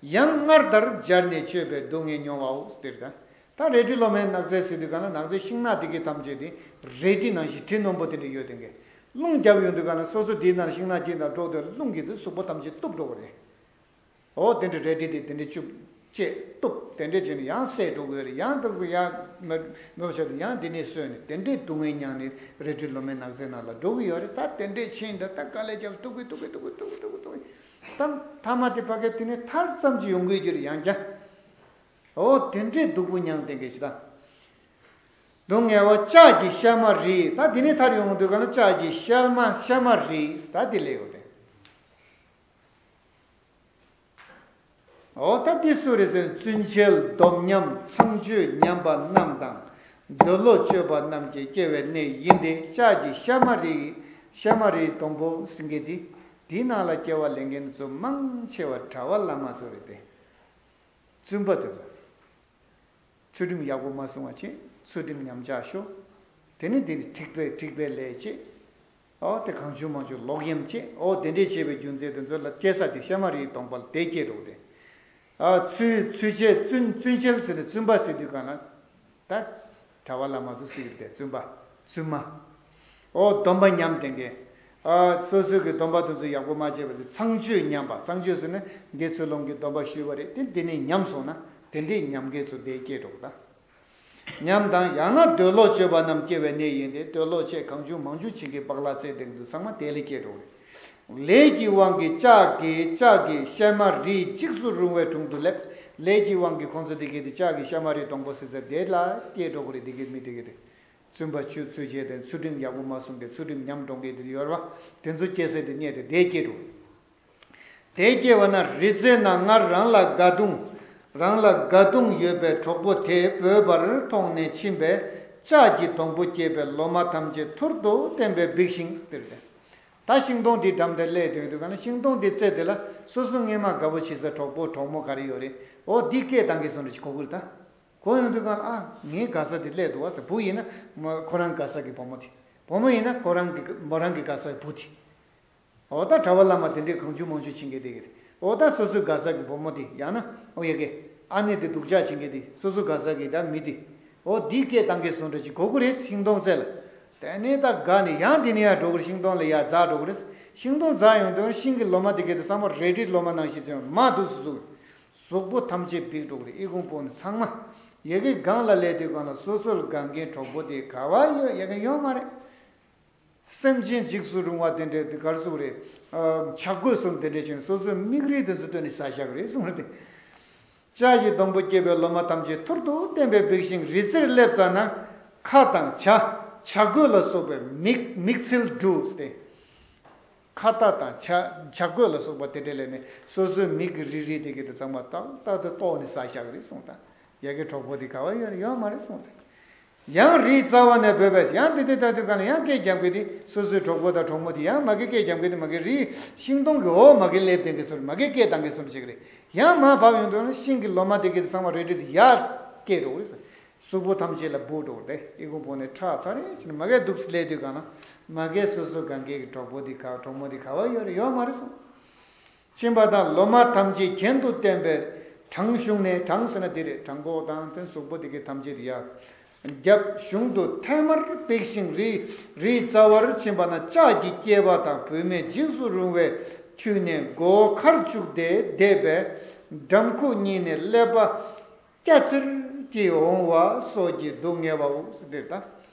ཡང་སྔར་ལྟར་སྦྱར་ནས་སྤྱོད་པའི་སྡུག་བསྔལ་མྱོང་བའོ། ཟེར་ད། ད་རལ་གྲི་ལོ་མའི་ནགས་ཚལ་ཟེར་དུས་ག་ན་ནགས་ཚལ་ཤིང་ནགས་དེ་གའི་ཐམས་ཅད་དེ་རལ་གྲི་ནང་བཞིན་གྲི་རྣོན་པོ་དེ་འདྲ་ཡོད་དེ་གའི། རླུང་རྒྱབ་ཡོང་དུས་ག་ན་སོ་སོ་དེའི་ནང་ཤིང་ནགས་དེ་ནང་འགྲོ་དུས་རླུང་གིས་དེ་གཟུགས་པོ་ཐམས་ཅད་གཏུབ་འགྲོ་གི་རེད། འོ་དེ་འདྲ་རལ་གྲི་དེ་དེ་འདྲ་བཅུག་བཅད་གཏུབ་དེ་འདྲ་བྱས་ནས་ཡང་བསད་འགྲོ་གི་རེད། ཡང་དུ་ཡང་མི་མི་བྱ་དུ་ཡང་དེ་ནས་གསོས་ནས་དེ་འདྲའི་སྡུག་བསྔལ་མྱངས་ནས་རལ་གྲི་ལོ་མའི་ནགས་ཚལ་ནང་ལ་འགྲོ་གི་ཡོད་རེད། ད་དེ་འདྲས་ཕྱིན་ད་ད་དཀའ་ལས་རྒྱབ་སྡུག་གི་སྡུག་གི་སྡུག་གི་སྡུག་གི་སྡུག་གི་སྡུག་གི་ད་མཐའ་མ་དེ་ཕ་གི་དེ་ནས་ཐར་ཙམ་གྱི་ཡོང་གི་ཡོད་ཀྱི་རེད་ཡང་བསྐྱར། འོ་དེ་འདྲའི་སྡུག་པོ་མྱངས་དེ་འགའི་ཞིག་ད། སྡུག་བསྔལ་བ་ལྕགས་ཀྱི་ཤལ་མ་རིལ། ད་དེ་ནས་ཐར་ཡོང་དུས་ག་ན་ལྕགས་ཀྱི་ཤལ་མ་ཤལ་མ་རིལ་ད་དེ་ལས་ཡོད་དེ། འོ་ད་འདི་སུ་རེད་ཟེར་ན། བཙུན་མཇལ་སྡོམ་ཉམས་ཚངས་སྤྱོད་ཉམས་པ་རྣམས་དང་། འདོད་ལོག་སྤྱོད་པ་རྣམས་ཀྱི་སྐྱེ་བའི་གནས་ཡིན་ཏེ། ལྕགས་ཀྱི་ཤལ་མ་རིལ། ཤལ་མ་རིལ་སྡོང་པོ་ཟེར་མཁན་འདི། འདིའི་ནང་ལ་སྐྱེ་བ་ལེན་མཁན་ཚོ་མང་ཆེ་བ་གྲྭ་པ་བླ་མ་ཚོ་རེད་དེ། བཙུན་པ་དེ་ཚོ། ཚུལ་ཁྲིམས་ཡག་པོ་མ་སྲུང་བ་བྱས། ཚུལ་ཁྲིམས་ཉམས་ཆག་ཤོར། དེ་ནས་དེ་ནས་འཁྲིག་པའི་འཁྲིག་པའི་ལས་བྱས། ཨོ་དེ་གང་བྱུང་མང་བྱུང་ལོག་གཡེམ་བྱས། ཨོ་དེ་འདྲས་བྱས་པའི་རྒྱུ་མཚན་དེ་ཚོ་ལ་སྐྱེ་ས་དེ་ཤལ་མ་རིལ་སྡོང་པོ་ལ་དེ་སྐྱེ་འགྲོ་གི་རེད། ཨ་ཚུལ་ཚུལ་འཆལ་བཙུན་བཙུན་འཆལ་ཟེར་ནས་བཙུན་པ་ཟེར་དུས་གང་ལ། ད་གྲྭ་པ་བླ་མ་ཚོ་ཟེར་གི་རེད་དེ། བཙུན་པ་བཙུན་མ། ཨོ་སྡོམ་པ་ཉམས་དེ་འགའི། ཨ་སོ་སོའི་གི་སྡོམ་པ་དེ་ཚོ་ཡག་པོ་མ་བྱས་པ་དེ་ཚངས་སྤྱོད་ཉམས་པ། ཚངས་སྤྱོད་ཟེར་ན་དགེ་ཚུལ་སློང་གི་སྡོམ་པ་ཞུས་པ་རེད་དེ། དེ་ནས་ཉམས་སོང་ན་དེ་འདྲས་ཉམས་མཁན་ཚོ་དེ་སྐྱེ་འགྲོ་གི་ད། ཉམས་དང་། ཡང་ན་འདོད་ལོག་སྤྱོད་པ་རྣམས་སྐྱེ་བའི་གནས་ཡིན་ཏེ། འདོད་ལོག་བྱས་གང་བྱུང་མང་བྱུང་བྱེད་མཁན་པག་ལག་རྩེད་འདེགས་འདུག་ཚང་མ་དེ་ལས་སྐྱེ་འགྲོ་གི་རེད། ལས་ཀྱི་དབང་གིས་ལྕགས་ཀྱི་ལྕགས་ཀྱི་ཤལ་མ་རིལ་འཇིགས་སུ་རུང་བའི་དྲུང་དུ་སླེབས། ལས་ཀྱི་དབང་གིས་ཁོང་ཚོ་དེ་གའི་དེ་ལྕགས་ཀྱི་ཤལ་མ་རིལ་སྡོང་པོ་ཟེར་ས་དེ་ལ་སྐྱེ་འགྲོ་གི་རེད། དེ་གའི་མི་དེ་གའི་དེ། བཙུན་པ་ཆོས་ཚུལ་འཆལ་དང་ཚུལ་ཁྲིམས་ཡག་པོ་མ་སྲུང་མཁན་ཚུལ་ཁྲིམས་ཉམས་འགྲོ་མཁན་དེ་ཡོད་རེད་པ། དེ་ཚོ་སྐྱེ་ས་དེ་གནས་དེ་དེ་སྐྱེ་འགྲོ། དེ་སྐྱེ་བ་ན་རི་རྩེ་ན་སྔར་རང་ལ་དགའ་གདུང་། རང་ལ་དགའ་གདུང་ཡོད་པའི་གྲོགས་པོ་དེ་བོས་པར་མཐོང་ནས་ཕྱིན་པས། ལྕགས་ཀྱི་སྡོང་པོ་སྐྱེས་པའི་ལོ་མ་ཐམས་ཅད་ཐུར་དུ་བསྟན་པས་འབིགས་ཤིང་། ཟེར་ཏེ། ད་ཤིང་སྡོང་དེའི་འགྲམ་དེར་སླེབས་དུས་དུས་ག་ན་ཤིང་སྡོང་དེ་རྩེ་དེ་ལ་སོ་སོ་སྔས་མ་དགའ་པོ་བྱེད་ས་གྲོགས་པོ་གྲོགས་མོ་ག་རེ་ཡོད་རེད། འོ་འདི་སྐད་བཏང་གི་སོང་རེད་ཅིག་གོ་གི་རེད་ད། གོ་ཡོང་དུས་ག་ན་ཨ་ངའི་དགའ་ས་དེ་སླེབས་འདུག་བ་ཟེར། བུ་ཡིན་ན་མ་ཁོ་རང་དགའ་ས་གི་བུ་མོ་དེ། བུ་མོ་ཡིན་ན་ཁོ་རང་གི་མོ་རང་གི་དགའ་ས་གི་བུ་དེ། འོ་ད་གྲྭ་པ་བླ་མ་དེ་འདྲས་གང་བྱུང་མང་བྱུང་བྱེད་མཁན་དེ་གི་རེད། འོ་ད་སོ་སོའི་དགའ་ས་གི་བུ་མོ་དེ་ཡང་ན་ཨོ་ཡ་གི་ཨ་ནེ་དེ་སྡུག་ཅག་བྱེད་མཁན་དེ་སོ་སོའི་དགའ་ས་གི་ད་མི་དེ། འོ་འདི་སྐད་བཏང་གི་སོང་འདྲ་ཅིག་གོ་གི་རེད། ཤིང་སྡོང་རྩེ་ལ། དེ་ནས་ད་དགའ་ནས་ཡང་དེ་ནས་ཡར་འགྲོ་གི་རེད། ཤིང་སྡོང་ལ་ཡར་འཛེགས་འགྲོ་གི་རེད། ཤིང་སྡོང་འཛེགས་ཡོང་དུས་ཤིང་གི་ལོ་མ་དེ་གའི་དེ་ཚང་མ་རལ་གྲིའི་ལོ་མ་ནང་བཞིན་ཚང་མ་མར་འདུག་སུ་སུ། གཟུགས་པོ་ཐམས་ཅད་འབིགས་འགྲོ་གི་རེད། ཨི་ཁུང་སྤོ་ནས་ཚང་མ། ཡ་གི་སྒང་ལ་སླེབས་དུས་སྒང་ལ་སོ་སོར་དགའ་མཁན་གྲོགས་པོ་དེ་ག་བ་ཡོད། ཡ་གི་ཡོད་མ་རེད། སེམས་ཅན་འཇིགས་སུ་རུང་བ་དེ་འདྲའི་དེ་གར་སོང་རེད། ཨ་ཇ་རྒོད་གསུམ་དེ་འདྲ་བྱས་ནས་སོ་སོའི་མིག་རིལ་དེ་ཚོ་བཏོན་ནས་ཟ་བཞག་རེད་གསུངས་རེད་དེ། ལྕགས་ཀྱི་སྡོང་པོ་སྐྱེས་པའི་ལོ་མ་ཐམས་ཅད་ཐུར་དུ་བསྟན་པས་འབིགས་ཤིང་། རི་རྩེར་སླེབས་ཙ་ན་ཁ་དང་ཇ་ཇ་རྒོད་ལ་སོགས་པའི་མིག་མིག་ཚིལ་བྲུས་ཏེ། ཁ་བཏགས་དང་ཇ་ཇ་རྒོད་ལ་སོགས་པ་དེ་འདྲ་ལས་ནས་སོ་སོའི་མིག་གི་རིལ་རིལ་དེ་གི་དེ་ཚང་མ་ཏག་ཏག་ཏུ་གཏོར་ནས་ཟ་བཞག་རེད་གསུངས་དང་། ཡ་གི་གྲོགས་པོ་དེ་ག་བ་ཡོད་རེད། ཡོད་མ་རེད་གསུངས་ཏེ། ཡང་རིའི་རྩ་བ་ནས་བོས་པས། ཡང་དེ་དེ་ལྟ་དུས་གང་ལ་ཡང་སྐད་རྒྱབ་གི་དེ་སོ་སོའི་གྲོགས་པོ་དང་གྲོགས་མོ་དེ་ཡང་མ་གི་སྐད་རྒྱབ་གི་དེ་མ་གི་རིའི་ཤིང་སྡོང་གི་འོག་མ་གི་སླེབས་དེ་གི་སོར་མ་གི་སྐད་བཏང་གི་སོར་ཅིག་རེད། ཡང་མར་བབས་ཡོང་དུས་ན་ཤིང་གི་ལོ་མ་དེ་གི་དེ་ཚང་མ་རལ་གྲི་དེ་ཡར་སྐད་འགྲོ་གི་རེད། གཟུགས་པོ་ཐམས་ཅད་ལ་འབུ་འགྲོ་གི་རེད། ཨི་ཁུང་སྤོ་ནས་ཁྲག་ཚ་རེ་ཕྱིན་ནས་མ་གི་འདུག་སེ་སླེབས་དུས་གང་ལ་མ་གི་སོ་སོ་གང་གི་གི་གྲོགས་པོ་དེ་ག་གྲོགས་མོ་དེ་ག་བ་ཡོད་རེད། ཡོད་མ་རེད་གསུངས། ཕྱིན་པ་དང་ལོ་མ་ཐམས་ཅད་གྱེན་དུ་བསྟན་པས་བྲང་གཞུང་ནས། བྲང་ཟེར་ན་འདི་རེད། བྲང་ཁོག་དང་དེ་གཟུགས་པོ་དེ་གའི་ཐམས་ཅད་ཡར་རྒྱབ་གཞུང་དུ་ཐལ་མར་འབིགས་ཤིང་། རི་རིའི་རྩ་བར་ཕྱིན་པ་ན་ལྕགས་ཀྱི་སྐྱེས་པ་དང་བུད་མེད་འཇིགས་སུ་རུང་བས་འཁྱུད་ནས་མགོ་བོ་ཁར་བཅུག་སྟེ་བསྡད་པས། འགྲམ་ཁུག་གཉིས་ནས་ཀླད་པ་སྐྱ་ཚེར་གྱིས་འོང་བ་སོགས་ཀྱི་སྡུག་བསྔལ་བའོ། ཟེར་འདིར་ད།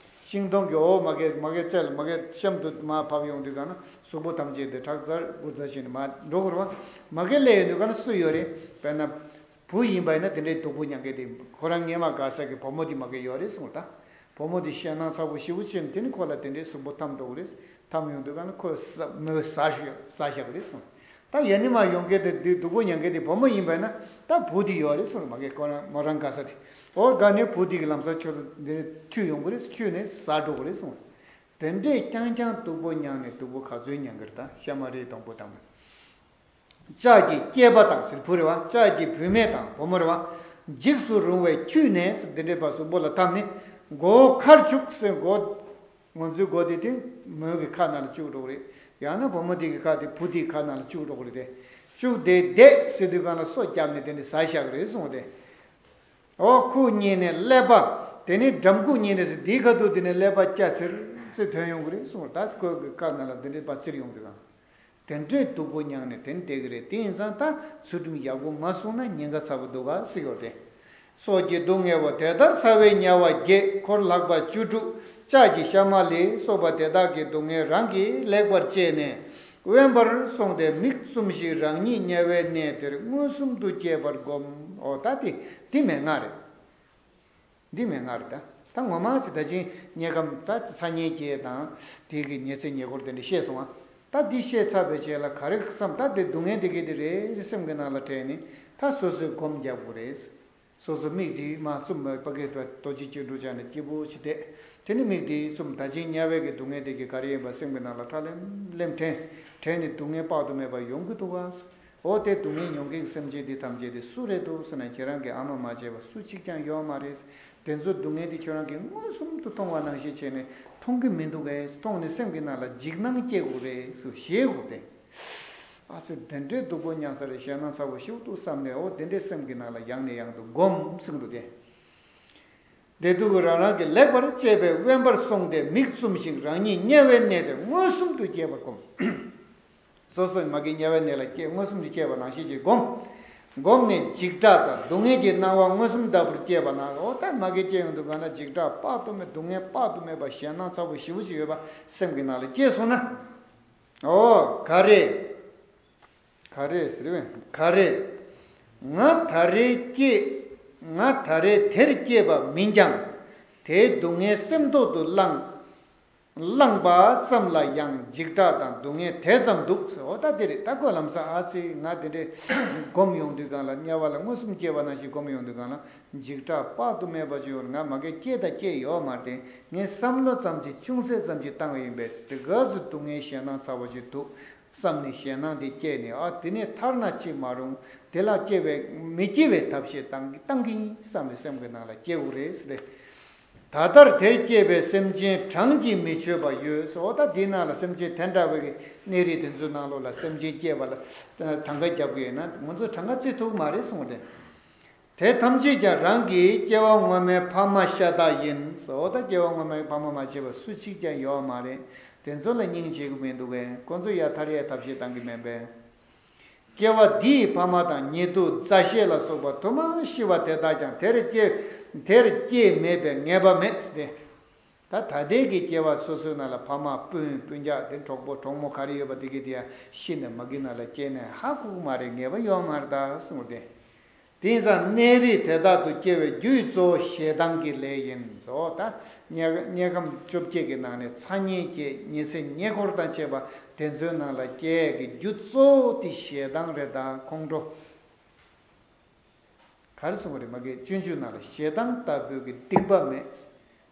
ཤིང་སྡོང་གི་འོ་མ་གི་མ་གི་རྩེ་ལ་མ་གི་གཤམ་དུ་མར་བབས་ཡོང་དུས་ག་ན་གཟུགས་པོ་ཐམས་ཅད་དེ་ཁྲག་འཛར་དགུ་འཛར་བཞིན་མར་འགྲོ་དགོས་རེད་བ། མ་གི་སླེབས་ཡོང་དུས་ག་ན་སུ་ཡོད་རེད། དཔེར་ན། བུ་ཡིན་པ་ཡིན་ན་དེ་འདྲའི་སྡུག་པོ་མྱང་མཁན་དེ་ཁོ་རང་སྔས་མ་དགའ་ས་གི་བུ་མོ་དེ་མ་གི་ཡོད་རེད་གསུངས་ད། བུ་མོ་དེ་ཞེད་སྣང་ཚ་པོ་ཞེ་པོ་ཅིག་ནས་དེ་ནི་ཁོ་ལ་དེ་འདྲའི་གཟུགས་པོ་འཐམ་འགྲོ་གི་རེད། འཐམ་ཡོང་དུས་ག་ན་ཁོས་ས་མོས་ཟ་ཞོ་ཟ་བཞག་གི་རེད་གསུངས། ད་ཡ་ནི་མ་ཡོང་མཁན་དེ་དེ་སྡུག་པོ་མྱང་མཁན་དེ་བུ་མོ་ཡིན་པ་ཡིན་ན་ད་བུ་དེ་ཡོད་རེད་གསུངས། མ་གི་ཁོ་རང་མོ་རང་དགའ་ས་དེ། འོ་དགའ་ནས་བུ་དེ་གི་ལམ་སང་ཁྱོད་འདི་ནས་འཐུས་ཡོང་གི་རེད། འཐུས་ནས་ཟ་འགྲོ་གི་རེད་གསུངས། དེ་འདྲས་རྐྱང་རྐྱང་སྡུག་པོ་མྱངས་ནས་སྡུག་པོ་ག་ཚོད་མྱང་གི་རེད། ད་ཤ་མ་རིགས་སྡོང་པོ་དང་། ལྕགས་ཀྱི་སྐྱེས་པ་དང་ཟེར་བུ་རེད་བ། ལྕགས་ཀྱི་བུད་མེད་དང་བུ་མོ་རེད་བ། འཇིགས་སུ་རུང་བའི་ཁྱུས་ནས་ཟེར་འདི་འདྲས་པ་གཟུགས་པོ་ལ་འཐམ་ནས་མགོ་བོ་ཁར་བཅུག་ཟེར། མགོ་ང་ཚོའི་མགོ་དེ་དེ་མོའི་གི་ཁ་ནང་ལ་བཅུག་འགྲོ་གི་རེད། ཡང་ན་བུ་མོ་དེ་གི་ཁ་དེ་བུ་དེའི་ཁ་ནང་ལ་བཅུག་འགྲོ་གི་རེད་དེ། བཅུག་དེ་བསྡད་ཟེར་དུས་གང་ལ་སོ་བརྒྱབ་ནས་དེ་འདྲས་ཟ་བཞག་གི་རེད་གསུངས་ཏེ། འོ་ཁུག་གཉིས་ནས་ཀླད་པ། དེ་ནས་འགྲམ་ཁུག་གཉིས་ནས་ཟེར་དེའི་ཁ་ཐུག་དེ་ནས་ཀླད་པ་སྐྱ་ཚེར་ཚེར་ཐོན་ཡོང་གི་རེད་གསུངས། ད་ཁོའི་གི་ཁ་ནང་ལ་དེ་འདྲས་པ་ཚིར་ཡོང་དུས་གང་། དེ་འདྲའི་སྡུག་པོ་མྱངས་ནས་དེ་ནས་བསྡད་ཀྱི་རེད། དེ་ཡིན་ཙང་ད་ཚུལ་ཁྲིམས་ཡག་པོ་མ་སྲུང་ན་ཉེན་ཁ་ཚ་པོ་འདུག་ག་ཟེར་གྱི་ཡོད་རེད། སོགས་ཀྱི་སྡུག་བསྔལ་བ་དེ་ལྟར་ཚ་བའི་དམྱལ་བ་བརྒྱད། འཁོར་ལྷག་པ་བཅུ་དྲུག་ལྕགས་ཀྱི་ཤ་མ་ལས་སོགས་པ་དེ་དག་གི་སྡུག་བསྔལ་རང་གིས་ལེགས་པར་དཔྱད་ནས་དབེན་པར་སོང་སྟེ་མིག་བཙུམས་ཤིང་རང་ཉིད་དམྱལ་བའི་གནས་དེར་མངོན་སུམ་དུ་སྐྱེས་པར་བསྒོམ། འོ་ད་དེ་འདི་མན་ངག་རེད། འདི་མན་ངག་རེད་ད། ད་ངོ་མ་ཅིག་ད་ཅིང་དམྱལ་ཁམས་ད་ཚ་དམྱལ་བརྒྱད་དང་དེ་གི་ཉི་ཚེ་ཉེ་འཁོར་དེ་འདྲ་བཤད་སོང་ང་། ད་འདི་བཤད་ཚར་བའི་རྗེས་ལ་ག་རེ་བསམ། ད་དེ་སྡུག་བསྔལ་དེ་གི་དེ་རེད་སེམས་ཀྱི་ནང་ལ་དྲན་ནས་ད་སོ་སོས་སྒོམ་རྒྱག་དགོས་རེད། སོ་སོ་མིག་ཅིག་མ་བཙུམ་པ་ཕ་གི་རྡོ་རྗེ་སྐྱིལ་ཀྲུང་བཅངས་ནས་སྐྱིད་པོ་ཅིག་བསྡད། དེ་ནི་མིག་དེ་བཙུམ། ད་ཅིང་དམྱལ་བའི་གི་སྡུག་བསྔལ་དེ་གི་ག་རེ་ཡིན་པ་སེམས་ཀྱི་ནང་ལ་ཁྲ་ལེམ་ལེམ་དྲན། དྲན་ནས་སྡུག་བསྔལ་དཔག་ཏུ་མེད་པ་ཡོང་གི་འདུག་ག། འོ་དེ་སྡུག་བསྔལ་མྱོང་མཁན་གྱི་སེམས་ཅན་དེ་ཐམས་ཅད་དེ་སུ་རེད་འདུག་ཟེར་ན་ཁྱེད་རང་གི་ཨ་མ་མ་བྱས་པ་སུ་གཅིག་ཀྱང་ཡོད་མ་རེད། དེ་ཚོའི་སྡུག་བསྔལ་དེ་ཁྱོད་རང་གིས་མངོན་སུམ་དུ་མཐོང་བ་ནང་བཞིན་བྱས་ནས་མཐོང་གི་མི་འདུག་གས། མཐོང་ནས་སེམས་ཀྱི་ནང་ལ་འཇིགས་སྣང་སྐྱེ་དགོས་རེད་ཟེར་ཞེད་དགོས་ཏེ། ཨ་ཙི་དེ་འདྲའི་སྡུག་པོ་མྱངས་ས་རེད། ཞེད་སྣང་ཚ་པོ་ཞིག་འདུག་བསམ་ནས་འོ་དེ་འདྲའི་སེམས་ཀྱི་ནང་ལ་ཡང་ནས་ཡང་དུ་སྒོམ་ཟེར་གི་འདུག་སྟེ། བདེ་སྡུག་རང་རང་གིས་ལེགས་པར་དཔྱད་པས་དབེན་པར་སོང་སྟེ་མིག་བཙུམ་ཞིང་རང་ཉིད་དམྱལ་བའི་གནས་དེར་མངོན་སུམ་དུ་སྐྱེས་པར་བསྒོམ། སོ་སོའི་མ་གི་དམྱལ་བའི་གནས་ལ་སྐྱེས་མངོན་སུམ་དུ་སྐྱེས་པ་ནང་བཞིན་གྱིས་བསྒོམ། བསྒོམས་ནས་འཇིགས་སྐྲག་དང་སྡུག་བསྔལ་གྱི་སྣང་བ་མངོན་སུམ་ལྟ་བུར་སྐྱེས་པ་ན། འོ་ད་མ་གི་སྐྱེས་ཡོང་དུས་གང་ན་འཇིགས་སྐྲག་དཔག་ཏུ་མེད། སྡུག་བསྔལ་དཔག་ཏུ་མེད་པ་ཞེད་སྣང་ཚ་པོ་ཞེ་པོ་ཅིག་ཡོད་པ་སེམས་ཀྱི་ནང་ལ་སྐྱེས་སོང་ན། འོ་ག་རེ། ག་རེ་ཟེར་བས་ག་རེ། ང་ད་རེས་སྐྱེས། ང་ད་རེས་དེར་སྐྱེས་པ་མིན་ཀྱང་། དེའི་སྡུག་བསྔལ་སེམས་ཐོག་ཏུ་བླངས། བླངས་པ་ཙམ་ལ་ཡང་འཇིགས་སྐྲག་དང་སྡུག་བསྔལ་དེ་ཙམ་འདུག་ཟེར། འོ་ད་དེ་རེད། ད་ཁོ་ལམ་སང་ཨ་ཙི་ང་དེ་འདྲས་སྒོམ་ཡོང་དུས་གང་ལ་དམྱལ་བ་ལ་མངོན་སུམ་སྐྱེས་པ་ནང་བཞིན་སྒོམ་ཡོང་དུས་གང་ལ་འཇིགས་སྐྲག་དཔག་ཏུ་མེད་པ་ཅིག་ཡོང་། ང་མ་གི་སྐྱེས་དང་སྐྱེས་ཡོད་མ་རེད། ངས་བསམ་བློ་ཙམ་ཅིག་ཅུང་ཟད་ཙམ་ཅིག་བཏང་བ་ཡིན་པས་དེ་ག་ཚོད་སྡུག་བསྔལ་ཞེད་སྣང་ཚ་པོ་ཅིག་འདུག་བསམ་ནས་ཞེད་སྣང་དེ་སྐྱེས་ནས་ཨ་དེ་ནས་ཐར་ན་ཅི་མ་རུང་། དེ་ལ་སྐྱེ་བའི་མི་སྐྱེ་བའི་ཐབས་ཤེས་བཏང་བཏང་གི་ཡིན་བསམ་ནས་སེམས་ཀྱི་ནང་ལ་སྐྱེ་དགོས་རེད་ཟེར་ཏེ། ད་ལྟར་དེར་སྐྱེས་པའི་སེམས་ཅན་གྲངས་ཀྱིས་མི་ཆོད་པ་ཡོད་ཟེར། འོ་ད་དེའི་ནང་ལ་སེམས་ཅན་དེ་འདྲ་བའི་གནས་རིས་དེ་ཚོའི་ནང་ལོགས་ལ་སེམས་ཅན་སྐྱེས་པ་ལ་གྲངས་ཀ་རྒྱབ་གི་ཡོད་ན་ང་ཚོ་གྲངས་ཀ་བརྩི་ཐུབ་མ་རེད་གསུངས་ཏེ། དེ་ཐམས་ཅད་ཀྱང་རང་གི་སྐྱེ་བ་སྔོན་མའི་ཕ་མ་ཤ་སྟག་ཡིན་ཟེར། འོ་ད་སྐྱེ་བ་སྔོན་མའི་ཕ་མ་མ་བྱས་པ་སུ་གཅིག་ཀྱང་ཡོད་མ་རེད། དེ་ཚོ་ལ་སྙིང་རྗེ་གི་མི་འདུག་གས། ཁོ་ཚོ་ཡར་ཐར་ཡའི་ཐབས་ཤེས་བཏང་གི་མེད་པས། སྐྱེ་བ་འདིའི་ཕ་མ་དང་ཉེ་དུ་མཛའ་བཤེས་ལ་སོགས་པ་དུ་མ་ཤི་བ་དེ་དག་ཀྱང་དེར་སྐྱེ་དེར་སྐྱེས་མེད་པས་ངེས་པ་མེད་ཟེར་ཏེ། ད་ད་ལྟའི་གི་སྐྱེ་བ་སོ་སོའི་ནང་ལ་ཕ་མ་སྤུན་སྤུན་ཀྱག་དེ་གྲོགས་པོ་གྲོགས་མོ་ག་རེ་ཡོད་པ་དེ་གི་དེ་ཡང་ཤི་ནས་མ་གི་ནང་ལ་སྐྱེས་ནས་ཧ་གོ་གི་མ་རེད། ངེས་པ་ཡོད་མ་རེད་ད་གསུངས་ཏེ། དེ་ཡིན་ཙང་གནས་རིས་དེ་དག་ཏུ་སྐྱེ་བའི་རྒྱུ་གཙོ་བོ་ཞེ་སྡང་གི་ལས་ཡིན་ཟེར། ད་དམྱལ་དམྱལ་ཁམས་བཅོ་བརྒྱད་ཀྱི་ནང་ནས་ཚ་དམྱལ་བརྒྱད་ཉི་ཚེ་ཉེ་འཁོར་དང་བཅས་པ་དེ་ཚོའི་ནང་ལ་སྐྱེ་ཡས་ཀྱི་རྒྱུ་གཙོ་བོ་དེ་ཞེ་སྡང་རེད་ད། ཁོང་ཁྲོ། ག་རེ་གསུངས་པ་རེད། མ་གི་སྤྱོད་འཇུག་ནང་ལ་ཞེ་སྡང་ལྟ་བུའི་གི་སྡིག་པ་མེད།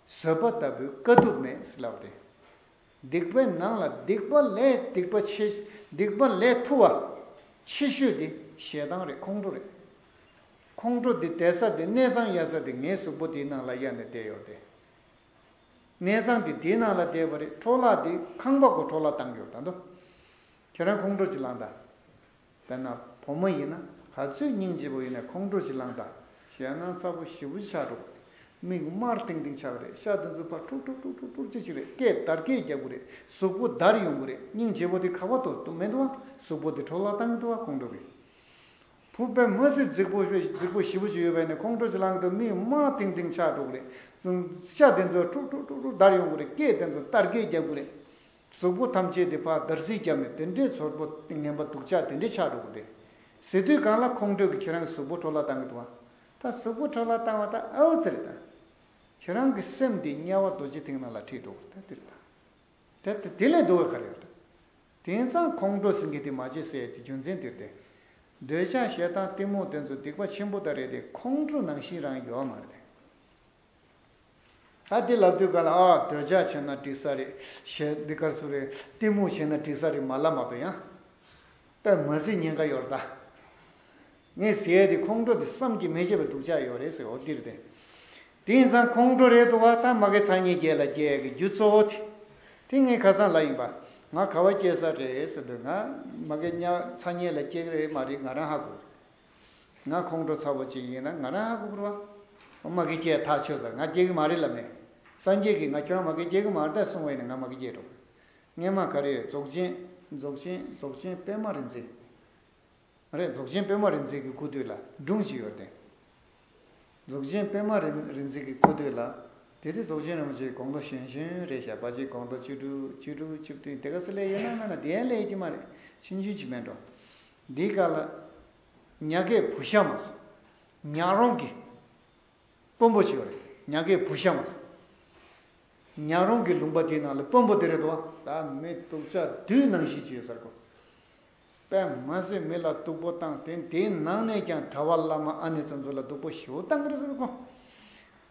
བཟོད་པ་ལྟ་བུའི་དཀའ་ཐུབ་མེད་ཟེར་ལབ་པ་རེད། སྡིག་པའི་ནང་ལ་སྡིག་པ་ལས་སྡིག་པ་ཆེ། སྡིག་པ་ལས་ཐུ་བ་ཆེ་ཤོས་དེ་ཞེ་སྡང་རེད། ཁོང་ཁྲོ་རེད། ཁོང་ཁྲོ་དེ་བསྡད་ས་དེ་གནས་ཚང་ཡ་ས་དེ་ངའི་གཟུགས་པོ་དེའི་ནང་ལ་ཡ་ནས་བསྡད་ཡོད་རེད། གནས་ཚང་དེ་དེའི་ནང་ལ་བསྡད་པ་རེད། འཕྲོ་བརླག་དེ་ཁང་པ་གོ་འཕྲོ་བརླག་བཏང་གི་ཡོད་ད་དོ། ཁྱེད་རང་ཁོང་ཁྲོ་ཅིག་ལངས་ད། དཔེར་ན་བུ་མོ་ཡིན་ན་ག་ཚོད་སྙིང་རྗེ་པོ་ཡིན་ན་ཁོང་ཁྲོ་ཅིག་ལངས་ད། ཞེད་སྣང་ཚ་པོ་ཞེ་པོ་ཆགས་འགྲོ། མིག་དམར་ཏིང་ཏིང་ཆགས་རེད། ཤ་དེ་ཚོ་ཕར་འཁྲུག་འཁྲུག་འཁྲུག་འཁྲུག་འཁྲུག་ཅིག་ཅིག་རེད། སྐད་འདར་སྐད་རྒྱག་གི་རེད། གཟུགས་པོ་འདར་ཡོང་གི་རེད། སྙིང་རྗེ་པོ་དེ་ག་པར་འདུག་མི་འདུག་ཨ། གཟུགས་པོ་དེ་འཕྲོ་བརླག་བཏང་གི་འདུག་ཨ། ཁོང་ཁྲོ་གིས། ཁོ་དཔེ་མི་སྲིད་རྫིག་པོ་རྫིག་པོ་ཞེ་པོ་ཅིག་ཡོད་པས་ནི། ཁོང་ཁྲོ་ཅིག་ལངས་འདུག་མིག་དམར་ཐིང་ཐིང་ཆགས་འགྲོ་གི་རེད། ཤ་དེ་ཚོ་ཁྲུག་ཁྲུག་ཁྲུག་ཁྲུག་འདར་ཡོང་གི་རེད། སྐེ་དེ་ཚོ་སྟར་གས་རྒྱག་གི་རེད། གཟུགས་པོ་ཐམས་ཅད་དེ་ཕར་འདར་སིག་བརྒྱབ་ནས་དེ་འདྲའི་ཚོར་པོ་ངན་པ་སྡུག་ཅག་དེ་འདྲའི་ཆགས་འགྲོ་གི་རེད། ཟེར་དུས་གང་ལ་ཁོང་ཁྲོས་ཀྱིས་ཁྱེད་རང་གི་གཟུགས་པོ་འཕྲོ་བརླག་བཏང་གི་འདུག་བ། ད་གཟུགས་པོ་འཕྲོ་བརླག་བཏང་བ་ད་ཨའུ་ཙི་རེད་ད། ཁྱེད་རང་གི་སེམས་དེ་དམྱལ་བ་རྡོ་རྗེ་གདན་ནང་ལ་ཁྲིད་འགྲོ་གི་རེད་ད། དེ་རེད་ད། དེ་དེ་དེ་ལས་སྡུག་པ་ག་རེ་ཡོད་ད། དེང་སང་ཁོང་ཁྲོ་ཟེར་མཁན་དེ་མ་བྱེད་ཟེར་ཡས་ཀྱི་རྒྱུ་མཚན་དེ་རེད་དེ། འདོད་ཆགས་ཞེ་སྡང་གཏི་མུག་དེ་ཚོ་སྡིག་པ་ཆེན་པོ་ད་རེད་དེ། ཁོང་ཁྲོ་ནང་བཞིན་རང་ཡོད་མ་རེད་དེ། ད་འདི་ལབ་དུས་ག་ལ་ཨ་འདོད་ཆགས་བྱས་ན་འགྲིག་ས་རེད། ཞེ་འདི་གར་སུ་རེད། གཏི་མུག་བྱས་ན་འགྲིག་ས་རེད་མ་ལབ་མ་གཏོགས་ཡང་། དཔེ་མ་སྲིད་ཉེན་ཁ་ཡོད་རེད་ད། ངས་ཟེར་ཡས་དེ་ཁོང་ཁྲོ་དེ་བསམ་གྱིས་མི་ཁྱབ་པའི་སྡུག་ཅག་ཡོད་རེད་ཟེར། འོ་འདིར་དེ། དེང་སང་ཁོང་ཁྲོ་རེད་འདུག་བ། ད་མ་གི་ཚ་དམྱལ་བརྒྱད་ལ་སྐྱེ་ཡས་ཀྱི་རྒྱུ་གཙོ་བོ་དེ། དེ་ངས་ཁ་སང་ལབ་ཡིན་པ། ང་ག་བ་སྐྱེ་ས་རེད་ཟེར་དུས་ང་མ་གི་ཉ་ཚ་དམྱལ་ལ་སྐྱེ་གི་རེད་མ་རེད་ང་རང་ཧ་གོ། ང་ཁོང་ཁྲོ་ཚ་པོ་ཅིག་ཡིན་ན་ང་རང་ཧ་གོ་གི་རེད་བ། མ་གི་སྐྱེ་ཐག་ཆོད་ཟེར། ང་སྐྱེ་གི་མ་རེད་ལབ་མེད། སངས་རྒྱས་ཀྱིས་ང་ཁྱོད་རང་མ་གི་སྐྱེ་གི་མ་རེད་ད་གསུང་བ་ཡིན་ན་ང་མ་གི་སྐྱེ་འགྲོ། སྔས་མ་ག་རེ་ཡོད། རྫོགས་ཆེན། རྫོགས་ཆེན། རྫོགས་ཆེན་པད་མ་རིག་འཛིན། རེད། རྫོགས་ཆེན་པད་མ་རིག་འཛིན་གྱི་སྐུ་དུས་ལ་སྒྲུང་ཅིག་ཡོད་རེད་དེ། རྫོགས་ཆེན་པད་མ་རིག་རིག་འཛིན་གྱི་སྐུ་དུས་ལ། དེ་དུས་རྫོགས་ཆེན་རིན་པོ་ཆེ་དགུང་ལོ་གཞོན་གཞོན་རེད་ཤག་ཕལ་ཆེར་དགུང་ལོ་བཅུ་དྲུག་བཅུ་དྲུག་བཅུ་བདུན་དེ་ག་ཚོད་སླེབས་ཡོད་ན་མེད་ན་དེ་ཡང་སླེབས་ཀྱི་མ་རེད། ཆུང་ཆུང་ཅིག་མེད་འགྲོ། འདིའི་སྐབས་ལ་ཉ་རྒོད་བུ་ཤ་མ་ཟ། ཉག་རོང་གི་དཔོན་པོ་ཞིག་ཡོད་རེད། ཉ་རྒོད་བུ་ཤ་མ་ཟ། ཉག་རོང་གི་ལུང་པ་དེའི་ནང་ལ་དཔོན་པོ་དེ་རེད་དོ། ད་མི་སྡུག་ཅག་བདུད་ནང་བཞིན་ཅིག་ཡོད་ཟེར་གོ། དཔེ་མ་སྲིད་མི་ལ་སྡུག་པོ་བཏང་། དེ་དེའི་ནང་ནས་ཀྱང་གྲྭ་པ་བླ་མ་ཨ་ནེ་ཚོ་ཚོ་ལ་སྡུག་པོ་ཞེ་པོ་བཏང་གི་རེད་ཟེར་གོ།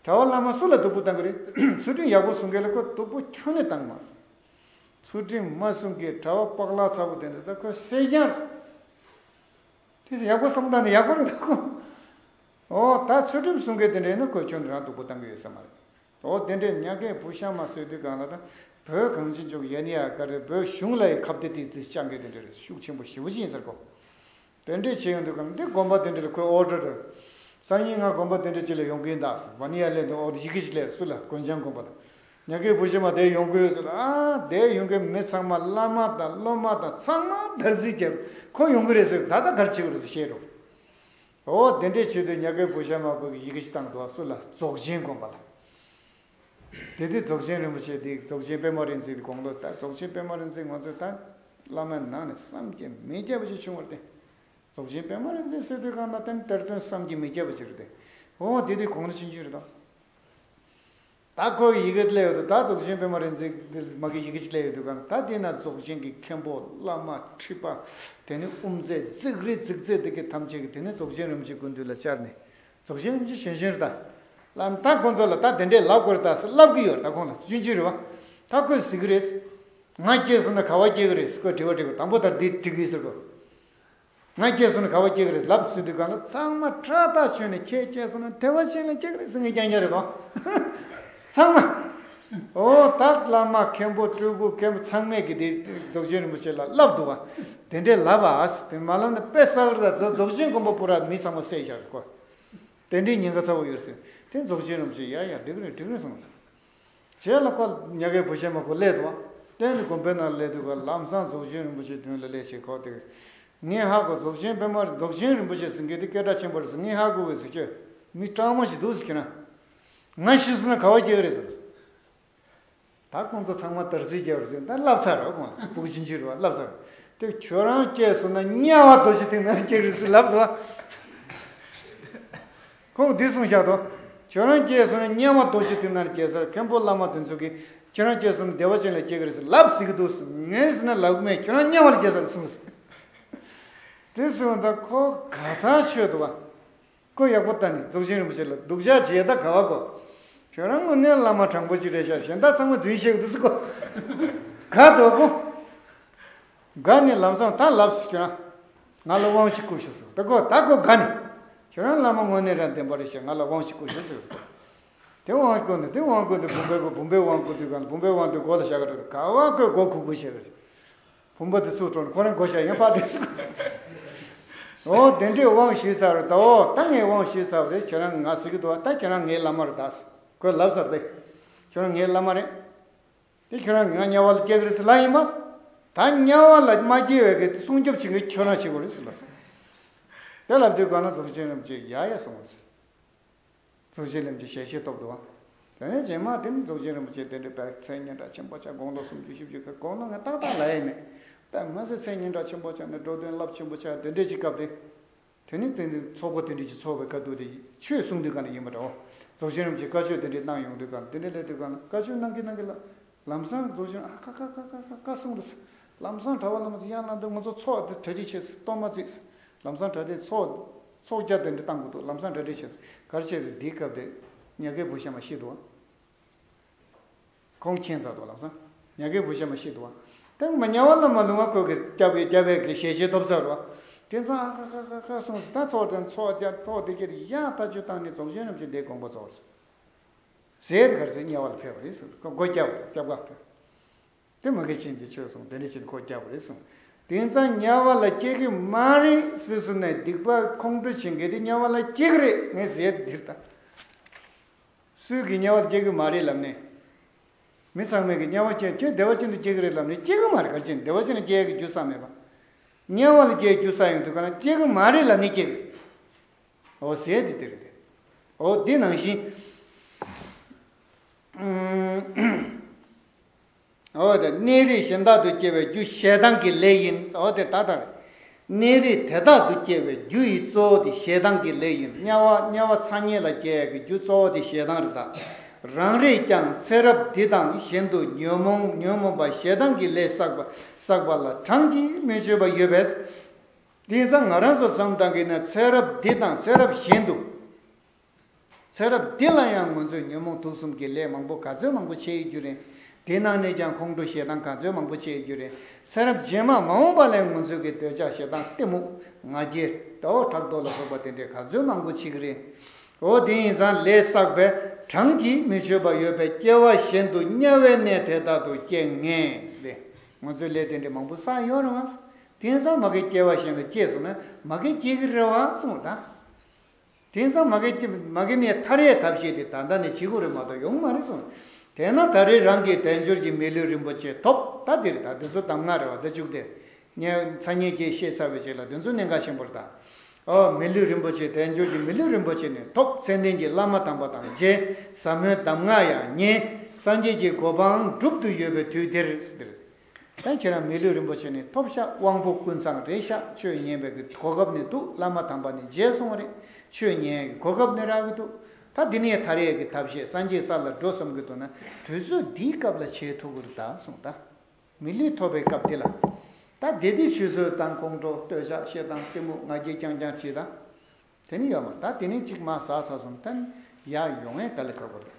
གྲྭ་པ་བླ་མ་སུ་ལ་སྡུག་པོ་བཏང་གི་རེད། ཚུལ་ཁྲིམས་ཡག་པོ་སྲུང་མཁན་ལ་ཁོ་སྡུག་པོ་ཁྱོན་ནས་བཏང་མ་སོང་། ཚུལ་ཁྲིམས་མ་སྲུང་མཁན་གྲྭ་པ་པག་ལག་ཚ་པོ་དེ་འདྲ་ད་ཁོ་བསད་རྐྱང་རེད། དེ་ཡག་པོ་བསམ་བཏང་ནས་ཡག་པོ་རེད་ད་ཁོ། ཨོ་ད་ཚུལ་ཁྲིམས་སྲུང་མཁན་དེ་འདྲ་ཡིན་ན་ཁོས་ཁྱོད་རང་སྡུག་པོ་བཏང་གི་ཡོད་ས་མ་རེད། ཨོ་དེ་འདྲའི་ཉ་རྒོད་བུ་ཤ་མ་ཟེར་དུས་གང་ལ་ད་བོད་གངས་ཅན་ལྗོངས་ཡ་ནི་ཡ་ག་རེ་བོད་གཞུང་ལ་ཡི་ཁ་གཏད་དེ་དེ་བཅག་མཁན་དེ་འདྲ་རེད། ཤུགས་ཆེན་པོ་ཞེ་པོ་ཅིག་ཡིན་ཟེར་གོ། དེ་འདྲས་བྱས་ཡོང་དུས་གང་འདི་དགོན་པ་དེ་འདྲ་ལ་ཁོས་ཨོ་ཌར་རེད། སང་ཉིན་ང་དགོན་པ་དེ་འདྲ་ཅིག་ལ་ཡོང་གི་ཡིན་ད་ཟེར། ཝ་ནི་ཡ་ལེན་དུ་ཨོ་ཌར་ཡི་གེ་ཅིག་སླེབས་སུ་ལ་དཀོན་མཆོག་དགོན་པ་ལ། ཉ་རྒོད་བུ་ཤ་མ་དེ་ཡོང་གི་ཡོད་ཟེར། ཨ་དེ་ཡོང་གི་མི་ཚང་མ་བླ་མ་དང་སློབ་མ་དང་ཚང་མ་དར་ཟིག་རྒྱབ། ཁོ་ཡོང་གི་རེད་ཟེར། ད་ལྟ་གར་བྱེད་དགོས་རེད་ཟེར་བཤད་འགྲོ། ཨོ་དེ་འདྲས་བྱེད་དུས་ཉ་རྒོད་བུ་ཤ་མ་ཁོ་གི་ཡི་གེ་ཅིག་བཏང་འདུག་སུ་ལ། རྫོགས་ཆེན་དགོན་པ་ལ། དེ་དུས་རྫོགས་ཆེན་རིན་པོ་ཆེ་དེ་རྫོགས་ཆེན་པད་མ་རིག་འཛིན་དེ་དགུང་ལོ་ད་རྫོགས་ཆེན་པད་མ་རིག་འཛིན་ང་ཚོའི་ད་བླ་མའི་ནང་ནས་བསམ་གྱིས་མི་ཁྱབ་པ་ཞིག་བྱུང་བ་རེད་དེ། རྫོགས་ཆེན་པད་མ་རིག་འཛིན་ཟེར་དུས་གང་ལ་བརྟེན་གཏེར་སྟོན་བསམ་གྱིས་མི་ཁྱབ་པ་ཅིག་རེད་དེ། འོ་དེ་དུས་དགུང་ལོ་ཆུང་ཆུང་རེད་དོ། ད་ཁོ་ཡི་གེ་སླེབས་ཡོད་དོ། ད་རྫོགས་ཆེན་པད་མ་རིག་འཛིན་དེ་མ་གི་ཡི་གེ་ཅིག་སླེབས་ཡོད་དུས་གང་ལ་ད་དེ་ན་རྫོགས་ཆེན་གྱི་མཁན་པོ་བླ་མ་ཁྲི་པ། དེ་ནི་དབུ་མཛད་རྫིག་རི་རྫིག་རྫིག་དེ་གི་ཐམས་ཅད་ཀྱིས་དེ་ནི་རྫོགས་ཆེན་རིན་པོ་ཆེ་སྐུ་མདུན་ལ་བཅར་ནས། རྫོགས་ཆེན་རིན་པོ་ཆེ་གཞོན་གཞོན་རེད་ད། ལམ་ད་ཁོང་ཚོ་ལ་ད་དེ་འདྲས་ལབ་དགོས་རེད་ད་ཟེར་ལབ་གི་ཡོད་རེད། ད་ཁོང་ལ་ཆུང་ཆུང་རེད་བ། ད་ཁོས་ཟེར་གི་རེད། ང་སྐྱེས་སོང་ན་ག་བ་སྐྱེ་གི་རེད་ཟེར་ཁོས་དྲི་བ་དྲིས་པ་དང་པོ་ལྟར་འདི་དྲི་གི་ཟེར་གོ། ང་སྐྱེས་སོང་ན་ག་བ་སྐྱེ་གི་རེད་ལབ་ཟེར་དུས་གང་ལ་ཚང་མ་ཁྲ་ཐག་ཆོད་ནས་ཁྱེད་སྐྱེས་སོང་ན་བདེ་བ་ཅན་ལ་སྐྱེ་གི་རེད་ཟེར་ངས་རྐྱང་རྐྱང་རེད་དོ། ཚང་མ། ཨོ་ད་བླ་མ་མཁན་པོ་སྤྲུལ་སྐུ་མཁན་པོ་ཚང་མས་གི་དེ་རྫོགས་ཆེན་རིན་པོ་ཆེ་ལ་ལབ་འདུག་བ། དེ་འདྲས་ལབ་པ་ཨ་ཟེར་དེ་མ་ལབ་ན་དཔེ་གསར་པ་རེད་ད། རྫོགས་ཆེན་དགོན་པ་པུ་ར་མི་ཚང་མ་བསད་བཞག་རེད་ཁོ། དེ་འདྲའི་ཉེན་ཁ་ཚ་བོ་ཡོད་ཟེར། དེ་རྫོགས་ཆེན་རིན་པོ་ཆེ་ཡ་ཡ་འགྲིག་རེད་འགྲིག་རེད་གསུངས། རྗེས་ལ་ཁོ་ཉ་རྒོད་བུ་ཤ་མ་ཁོ་སླེབས་འདུག་བ། གཏན་དུ་དགོན་པའི་ནང་སླེབས་དུས་ཁོ་ལམ་སང་རྫོགས་ཆེན་རིན་པོ་ཆེ་མདུན་ལ་སླེབས་བྱས་ཁོ་དེ། ངས་ཧ་གོ། རྫོགས་ཆེན་པད་མ་རྫོགས་ཆེན་རིན་པོ་ཆེ་ཟེར་མཁན་དེ་སྐད་གྲགས་ཆེན་པོ་རེད་ཟེར། ངས་ཧ་གོ་བས་ཟེར་ཁྱོད། མི་སྤྲང་མོ་ཞིག་འདུག་ཟེར་ཁྱེད་རང་། ང་ཤི་སོང་ན་ག་བ་སྐྱེ་གི་རེད་ཟེར། ད་ཁོང་ཚོ་ཚང་མ་དར་ཟིག་རྒྱབ་རེད་ཟེར། ད་ལབ་ཚར་རོ་ཁོང་ལ་ཕྲུ་གུ་ཆུང་ཆུང་རེད་བ་ལབ་ཚར་རོ། དེ་ཁྱོད་རང་སྐྱེས་སོང་ན་དམྱལ་བ་རྡོ་རྗེ་གདན་ནང་སྐྱེ་རེད་ཟེར་ལབ་འདུག་བ། ཁོང་འདི་གསུངས་བཞག་འདུག་ཁྱོད་རང་སྐྱེས་སོང་ན་དམྱལ་བ་རྡོ་རྗེ་གདན་ནང་སྐྱེ་ཟེར། མཁན་པོ་བླ་མ་དེ་ཚོ་གིས་ཁྱོད་རང་སྐྱེས་སོང་ན་བདེ་བ་ཅན་ལ་སྐྱེ་གི་རེད་ཟེར་ལབ་ཟེར་གི་འདུག་ངས་ཟེར་ན་ལབ་གི་མེད། ཁྱོད་རང་དམྱལ་བ་ལ་སྐྱེ་ཟེར་གསུངས་ཟེར། དེ་གསུངས་ད་ཁོ་དགའ་ཐག་ཆོད་འདུག་བ། ཁོ་ཡག་པོ་ལྟ་ནས་རྫོགས་ཆེན་རིན་པོ་ཆེ་ལ་སྡུག་ཅག་བྱས་ད་ག་བ་གོ། ཁྱོད་རང་དངོས་གནས་བླ་མ་དྲང་པོ་ཅིག་རེད་ཤག་གཞན་དག་ཚང་མ་རྫུན་བཤད་གི་འདུག་ཟེར་གོ། དགའ་འདུག་གོ། དགའ་ནས་ལམ་སང་ད་ལབ་ཟེར། ཁྱོད་རང་ང་ལ་དབང་ཞིག་བསྐུར་ཤོག་ཟེར། ད་གོ་ད་གོ་དགའ་ནས། ཁྱོད་རང་བླ་མ་དངོས་གནས་རང་བདེན་པ་རེད་ཤག་ང་ལ་དབང་ཞིག་བསྐུར་ཤོག་ཟེར། དེ་དབང་བསྐུར་ནས་དེ་དབང་བསྐུར་ནས་བུམ་པའི་སྒོ་བུམ་པའི་དབང་བསྐུར་དུས་གང་ལ་བུམ་པའི་དབང་དུ་སྒོ་ལ་བཞག་གི་རེད། ག་བ་གོ་གུག་གུག་བྱས་རེད། བུམ་པ་དེ་ཚུར་འཕྲོག་ནས་ཁོ་རང་སྒོ་ཞྭ་ཡང་ཕར་འདྲེས་སོང་། འོ་དེ་འདྲས་དབང་ཞུས་ཚར་རེད་ད། འོ་ད་ངས་དབང་ཞུས་ཚར་བ་རེད། ཁྱེད་རང་ང་ཟེར་གི་འདུག་བ། ད་ཁྱེད་རང་ངའི་བླ་མ་རེད་ད་ཟེར་ཁོས་ལབ་ཚར་ཏེ། ཁྱེད་རང་ངའི་བླ་མ་རེད། དེ་ཁྱེད་རང་ང་དམྱལ་བ་ལ་སྐྱེ་གི་རེད་ཟེར་ལབ་ཡིན་པ། ད་དམྱལ་བ་ལ་མ་སྐྱེ་བའི་གི་སྲུང་སྐྱོབ་བྱེད་མཁན་ཁྱོད་རང་བྱེད་དགོས་རེད་ཟེར་ལབ་སོང་། དེ་ལབ་དུས་གང་ལ་རྫོགས་ཆེན་རིན་པོ་ཆེ་ཡ་ཡ་སོང་བ་ཟེར། རྫོགས་ཆེན་རིན་པོ་ཆེ་ཞལ་བཞེས་ཐོབ་འདུག་བ། དེ་ནས་རྗེས་མ་དེ་ནི་རྫོགས་ཆེན་རིན་པོ་ཆེ་དེ་འདྲའི་དཔེ་མཚན་སྙན་གྲགས་ཆེན་པོ་ཆགས། དགུང་ལོ་སུམ་ཅུ་བཞི་བཅུ་གི་གོང་ལ་ངས་ཏག་ཏག་ལབ་ཡས་མེད། དཔེ་མ་ཟད་མཚན་སྙན་གྲགས་ཆེན་པོ་ཆགས་ནས་འགྲོ་དོན་རླབས་ཆེན་པོ་ཆགས། དེ་འདྲའི་ཅིག་སྐབས་དེ། དེ་ནི་དེ་ནི་ཚོགས་པ་དེ་འདྲའི་ཅིག་ཚོགས་པའི་ཁ་ཐུག་དེ་ཆོས་གསུང་དུས་གང་ལ་ཡིན་པ་འདྲ་བོ། རྫོགས་ཆེན་རིན་པོ་ཆེ་བཀའ་ཆོས་དེ་འདྲའི་གནང་ཡོང་དུས་གང་དེ་འདྲའི་སླེབས་དུས་གང་ལ་བཀའ་ཆོས་གནང་གི་གནང་གི་ལ། ལམ་སང་རྫོགས་ཆེན་ཨ་ཁ་ཁ་ཁ་ཁ་ཁ་ཁ་གསུང་རེད། ལམ་སང་གྲྭ་པ་བླ་མ་ཚོ་ཡར་ལངས་དུས་ང་ཚོ་ཚོགས་དེ་གྲ་སྒྲིག་བྱས་སོང་། གཏོར་མ་བརྩིགས་སོང་། ལམ་སང་གྲ་སྒྲིག་ཚོགས་ཚོགས་བརྒྱ་དེ་འདྲ་བཏང་དགོས་འདུག་ལམ་སང་གྲ་སྒྲིག་བྱས་སོང་། ག་རེ་བྱས་རེད། འདིའི་སྐབས་དེ་ཉ་རྒན་བུ་གཤམ་མ་ཤི་འདུག་བ། ཁོང་མཁྱེན་ཚར་འདུག་ལམ་སང་ཉ་རྒན་བུ་གཤམ་མ་ཤི་འདུག་བ། དེ་མ་ཉ་བ་ལ་མ་ལུང་བ་ཁོ་གི་སྐྱབས་ཀྱི་སྐྱབས་པའི་གི་ཞལ་བཞེས་ཐོབ་ཚར་བ། དེ་ཚང་ཨ་ཁ་ཁ་ཁ་ཁ་གསུངས་སོང་། ད་ཚོགས་དེ་ཚོགས་བརྒྱ་ཚོགས་དེ་གི་ཡ་ད་ཆུ་བཏང་ནས་རྫོགས་ཆེན་རིན་པོ་ཆེ་འདིའི་དགོངས་པ་རྫོགས་རེད། ཟས་དེ་གར་ཟས་དམྱལ་བ་ལ་ཕེབས་པ་རེད་ཟེར། ཁོ་སྒོ་བརྒྱབ་སྐྱབས་ཁ་ཕེབས། དེ་མ་གི་ཆེན་གྱི་ཆོས་གསུངས། དེ་འདྲ་བྱས་ནས་ཁོ་བརྒྱབ་པ་རེད་གསུངས། དེང་སང་དམྱལ་བ་ལ་སྐྱེ་གི་མ་རེད་ཟེར་སོང་ནས་སྡིག་པ་ཁོང་ཁྲོ་བྱེད་མཁན་དེ་དམྱལ་བ་ལ་སྐྱེ་གི་རེད། ངས་ཟས་དེ་འདིར་ད། སུས་ཀྱིས་དམྱལ་བ་ལ་སྐྱེ་གི་མ་རེད་ལབ་ནས། མི་ཚང་མས་ཀྱིས་དམྱལ་བ་སྐྱེ་ཁྱོད་བདེ་བ་ཅན་དུ་སྐྱེ་གི་རེད་ལབ་ནས་སྐྱེ་གི་མ་རེད། ག་རེ་བྱས་ནས་བདེ་བ་ཅན་ལ་སྐྱེ་ཡག་གི་རྒྱུ་བསགས་མེད་པ། དམྱལ་བ་ལ་སྐྱེ་ཡག་རྒྱུ་བསགས་ཡོང་དུས་ག་ལ་སྐྱེ་གི་མ་རེད་ལབ་ནས་སྐྱེ་གི། འོ་ཟས་འདི་དེ་རེད་དེ། འོ་འདི་ནང་བཞིན། འོ་དེ་གནས་རིས་གཞན་དག་ཏུ་སྐྱེ་བའི་རྒྱུ་ཞེ་སྡང་གི་ལས་ཡིན། འོ་དེ་ད་ལྟ་རེད། གནས་རིས་དེ་དག་ཏུ་སྐྱེ་བའི་རྒྱུ་ཡི་གཙོ་བོ་དེ་ཞེ་སྡང་གི་ལས་ཡིན། དམྱལ་བ་དམྱལ་བ་ཚ་དམྱལ་ལ་སྐྱེ་ཡག་གི་རྒྱུ་གཙོ་བོ་དེ་ཞེ་སྡང་རེད་ད། རང་རེས་ཀྱང་ཚེ་རབས་འདི་དང་གཞན་དུ་ཉོན་མོངས་ཉོན་མོངས་པ་ཞེ་སྡང་གི་ལས་བསགས་པ་བསགས་པ་ལ་གྲངས་ཀྱིས་མི་ཆོད་པ་ཡོད་པས། དེང་སང་ང་རང་ཚོ་བསམ་བཏང་གི་ན་ཚེ་རབས་འདི་དང་ཚེ་རབས་གཞན་དུ། ཚེ་རབས་འདི་ལ་ཡང་ང་ཚོས་ཉོན་མོངས་དུག་གསུམ་གྱི་ལས་མང་པོ་ག་ཚོད་མང་པོ་བྱས་ཡོད་རྒྱུ་རེད། དེ་ནང་ནས་ཀྱང་ཁོང་ཁྲོ་ཞེ་སྡང་ག་ཚོད་མང་པོ་བྱས་ཡོད་རྒྱུ་རེད། ཚེ་རབས་རྗེས་མ་མ་འོངས་པ་ལ་ང་ཚོས་ཀྱི་འདོད་ཆགས་ཞེ་སྡང་གཏི་མུག་ང་རྒྱལ་དོ་ཕྲག་དོག་ལ་སོགས་པ་དེ་འདྲས་ག་ཚོད་མང་པོ་བྱེད་ཀྱི་རེད། འོ་དེ་ཡིན་ཙང་ལས་བསགས་པས་གྲངས་ཀྱིས་མི་ཆོད་པ་ཡོད་པས་སྐྱེ་བ་གཞན་དུ་དམྱལ་བའི་གནས་དེ་དག་ཏུ་སྐྱེ་ངེས་ཟེར་ཏེ། ང་ཚོས་ལས་དེ་འདྲས་མང་པོ་བསགས་ཡོད་རེད་བ། དེང་སང་མ་གི་སྐྱེ་བ་གཞན་དུ་སྐྱེས་སོང་ན་མ་གི་སྐྱེ་གི་རེད་བ་གསུངས་ད། དེང་སང་མ་གི་མ་གི་ནས་ཐར་ཡས་ཐབས་ཤེས་དེ་ད་ལྟ་ནས་བྱེད་དགོས་རེད་མ་གཏོགས་ཡོང་མ་རེད་གསུངས། དེས་ན་ད་རེས་རང་གིས་དལ་འབྱོར་གྱི་མི་ལུས་རིན་པོ་ཆེ་ཐོབ། ད་འདིར་ད་དེ་ཚོ་གདམས་ངག་རེད་བ། ད་བཅུག་སྟེ། ངས་ཚ་དམྱལ་སྐྱེས་ཤེས་ཚར་བའི་རྗེས་ལ་དེ་ཚོ་གནད་འགག་ཆེན་པོ་རེད་ད། ཨོ་མི་ལུས་རིན་པོ་ཆེ་དལ་འབྱོར་གྱི་མི་ལུས་རིན་པོ་ཆེ་ནི་ཐོབ། མཚན་ལྡན་གྱི་བླ་མ་དམ་པ་དང་མཇལ། ཟབ་མོའི་གདམས་ངག་ཡང་ཉན། སངས་རྒྱས་ཀྱི་གོ་འཕང་སྒྲུབ་ཏུ་ཡོད་པའི་དུས་འདིར་ཟེར། ད་ཁྱེད་རང་མི་ལུས་རིན་པོ་ཆེ་ནི་ཐོབ་ཤག། དབང་པོ་ཀུན་ཚང་རེད་ཤག། ཆོས་ཉན་པའི་གི་གོ་སྐབས་ནི་འདུག། བླ་མ་དམ་པ་ནི་མཇལ་སོང་བ་རེད། ཆོས་ཉན་ཡག་གི་གོ་སྐབས་ནི་རག་གི་འདུག། ད་འདི་ནས་ཐར་ཡག་གི་ཐབས་ཤེས་སངས་རྒྱས་ས་ལ་འགྲོ་བསམ་གི་འདུག་ན་དུས་ཚོད་འདིའི་སྐབས་ལ་བྱེད་ཐུབ་ཀྱི་རེད་ད་གསུངས་ད། མི་ལུས་ཐོབ་པའི་སྐབས་འདི་ལ། ད་བདེ་སྡུག་ཆུད་ཟོས་དང་ཁོང་ཁྲོ་འདོད་ཆགས་ཞེ་སྡང་གཏི་མུག་ང་རྒྱལ་རྐྱང་རྐྱང་བྱེད་ད། དེ་ནི་ཡོད་མ་རེད། ད་དེ་ནི་གཅིག་མ་ཟ་ཟ་སོང་ད་ནི་ཡར་ཡོང་ངེས་ད་ལས་ཁག་པོ་རེད།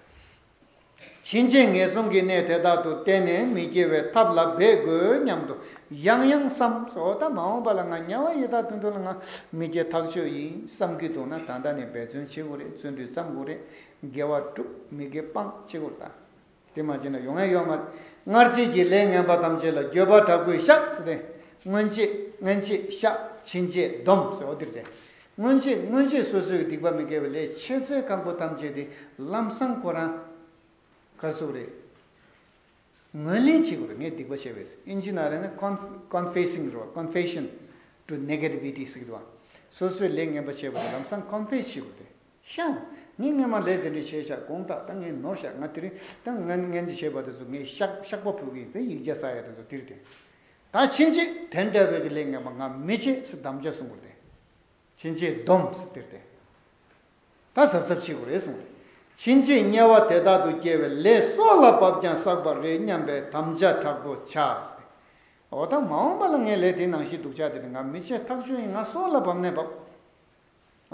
ཕྱིན་ཆད་ངན་སོང་གི་གནས་དེ་དག་ཏུ་གཏན་ནས་མི་སྐྱེ་བའི་ཐབས་ལ་འབད་དགོས་སྙམ་དུ་ཡང་ཡང་བསམ། འོ་ད་མ་འོངས་པ་ལ་ང་དམྱལ་བ་ཡི་དྭགས་དོན་དུ་ལ་ང་མི་སྐྱེ་ཐག་ཆོད་ཡིན་བསམ་གྱི་འདུག་ན་ད་ལྟ་ནས་འབད་བརྩོན་བྱེད་དགོས་རེད། བརྩོན་འགྲུས་བརྩམ་དགོས་རེད། དགེ་བ་སྒྲུབ། མི་དགེ་སྤང་བྱེད་དགོས་རེད་ད། དེ་མ་བྱས་ན་ཡོང་ཡ་ཡོད་མ་རེད། སྔར་བྱས་ཀྱི་ལས་ངན་པ་ཐམས་ཅད་ལ་འགྱོད་པ་དྲག་པོས་བཤགས་ཟེར་ཏེ། སྔོན་ཆད་སྔོན་ཆད་བཤགས། ཕྱིན་ཆད་སྡོམ་ཟེར་བ་འདིར་ཏེ། སྔོན་ཆད་སྔོན་ཆད་སོ་སོའི་སྡིག་པ་མི་དགེ་བའི་ལས་ཆེ་ཚད་སྐམ་པོ་ཐམས་ཅད་དེ་ལམ་སང་ཁོ་རང་ག་སུ་རེད། ངོས་ལེན་བྱེད་དགོས་རེད། ངས་སྡིག་པ་བྱས་པས། ཨིན་ཇི་ནང་ལ་ནི་ཀོན་ཀོན་ཕེ་སིང་རེད་བ། Confession to negativity ཟེར་གི་འདུག་བ། སོ་སོའི་ལས་ངན་པ་བྱས་པ་དེ་ལམ་སང་ཀོན་ཕེ་སི་བྱེད་དགོས་ཏེ། ཤ། ངས་སྔོན་མ་ལས་དེ་འདྲ་བྱས་ཤག། དགོངས་དག། ད་ངས་ནོར་ཤག། ང་དེ་རིང་ད་ངན་ངན་ཅིག་བྱས་པ་དེ་ཚོ་ངས་བཤགས་བཤགས་པ་ཕུལ་གི་ཡིན་པས། ཡིག་བརྒྱ་བསགས་ཡ་དེ་ཚོ་དེ་རེད་དེ། ད་ཕྱིན་ཆད་དེ་འདྲ་བའི་གི་ལས་ངན་པ་ང་མི་བྱེད་ཟེར་དམ་བཅའ་བཟུང་དགོས་ཏེ། ཕྱིན་ཆད་སྡོམ་ཟེར་དེ་རེད་དེ། ད་གཟབ་གཟབ་བྱེད་དགོས་རེད་གསུངས་ཏེ། ཕྱིན་ཆད་དམྱལ་བ་དེ་དག་ཏུ་སྐྱེ་བའི་ལས་སྲོག་ལ་བབ་ཀྱང་བསགས་པ་རེད་སྙམ་པའི་དམ་བཅའ་དྲག་པོ་བྱ་ཟེར་ཏེ། འོ་ད་མ་འོངས་པ་ལ་ངས་ལས་དེ་ནང་བཞིན་སྡུག་ཅག་དེ་ནི་ང་མི་བྱེད་ཐག་ཆོད་ཡིན། ང་སྲོག་ལ་བབ་ནས་བབ།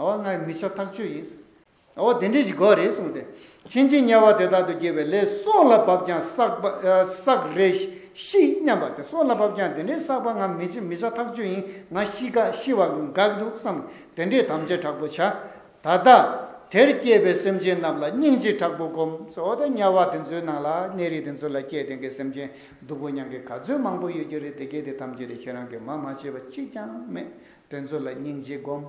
འོ་ང་མི་བྱ་ཐག་ཆོད་ཡིན། འོ་དེ་འདྲས་ཞིག་དགོས་རེད་གསུངས་ཏེ། ཕྱིན་ཆད་དམྱལ་བ་དེ་དག་ཏུ་སྐྱེ་བའི་ལས་སྲོག་ལ་བབ་ཀྱང་བསགས་པ་ཨ་བསགས་རེ་ཤི་སྙམ་པ་དེ། སྲོག་ལ་བབ་ཀྱང་དེ་འདྲས་བསགས་པ་ང་མི་བྱེད་མི་བྱ་ཐག་ཆོད་ཡིན། ང་ཤི་ཁ་ཤི་བ་དགའ་གི་འདུག་བསམ། དེ་འདྲས་དམ་བཅའ་དྲག་པོ་བྱ། ད་ལྟ་དེར་སྐྱེས་པའི་སེམས་ཅན་རྣམས་ལ་སྙིང་རྗེ་དྲག་པོ་སྒོམ། འོ་ད་དམྱལ་བ་དེ་ཚོའི་ནང་ལ་གནས་རིས་དེ་ཚོ་ལ་སྐྱེས་དེ་གའི་སེམས་ཅན་སྡུག་པོ་མྱངས་མཁན་ག་ཚོད་མང་པོ་ཡོད་ཀྱི་རེད། དེ་གའི་དེ་ཐམས་ཅད་དེ་ཁྱེད་རང་གིས་མ་མ་བྱས་པ་གཅིག་ཀྱང་མེད། དེ་ཚོ་ལ་སྙིང་རྗེ་སྒོམ།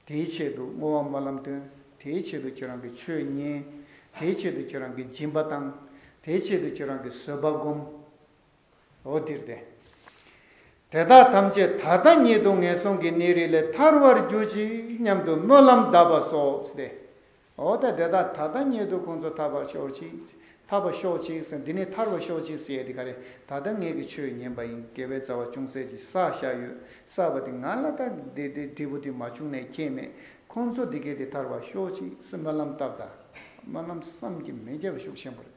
དེའི་ཆེད་དུ་བསྔོ་བ་སྨོན་ལམ་འདོན། དེའི་ཆེད་དུ་ཁྱེད་རང་གིས་ཆོས་ཉན། དེའི་ཆེད་དུ་ཁྱེད་རང་གིས་སྦྱིན་པ་བཏང་། དེའི་ཆེད་དུ་ཁྱེད་རང་གིས་བཟོད་པ་སྒོམ། འོ་འདིར་ཏེ། དེ་དག་ཐམས་ཅད་ད་ལྟ་ཉིད་དུ་ངན་སོང་གི་གནས་རིས་ལས་ཐར་བར་གྱུར་ཅིག་སྙམ་དུ་སྨོན་ལམ་གདབ་པ་སོགས་ཏེ། འོ་ད་དེ་དག་ད་ལྟ་ཉིད་དུ་ཁོང་ཚོ་ཐར་བར་ཤོག་ཅིག་ཐར་བར་ཤོག་ཅིག་ཟེར། འདི་ནས་ཐར་བར་ཤོག་ཅིག་ཟེར་ཡས་འདི་ག་རེ། ད་ལྟ་ངེད་ཀྱིས་ཆོས་ཉན་པ་ཡིན། དགེ་བའི་རྩ་བ་ཅུང་ཟད་ཅིག་བསགས་བཞག་ཡོད། བསགས་པ་དེ་ང་ལ་ད་དེ་དེ་འབྲས་བུ་དེ་མ་བྱུང་ནས་ཁྱད་མེད། ཁོང་ཚོ་འདི་གས་དེ་ཐར་བར་ཤོག་ཅིག་ཟེར་སྨོན་ལམ་བཏབ་ད། སྨོན་ལམ་བསམ་གྱིས་མི་ཁྱབ་པ་ཤུགས་ཆེན་པོ་རེད།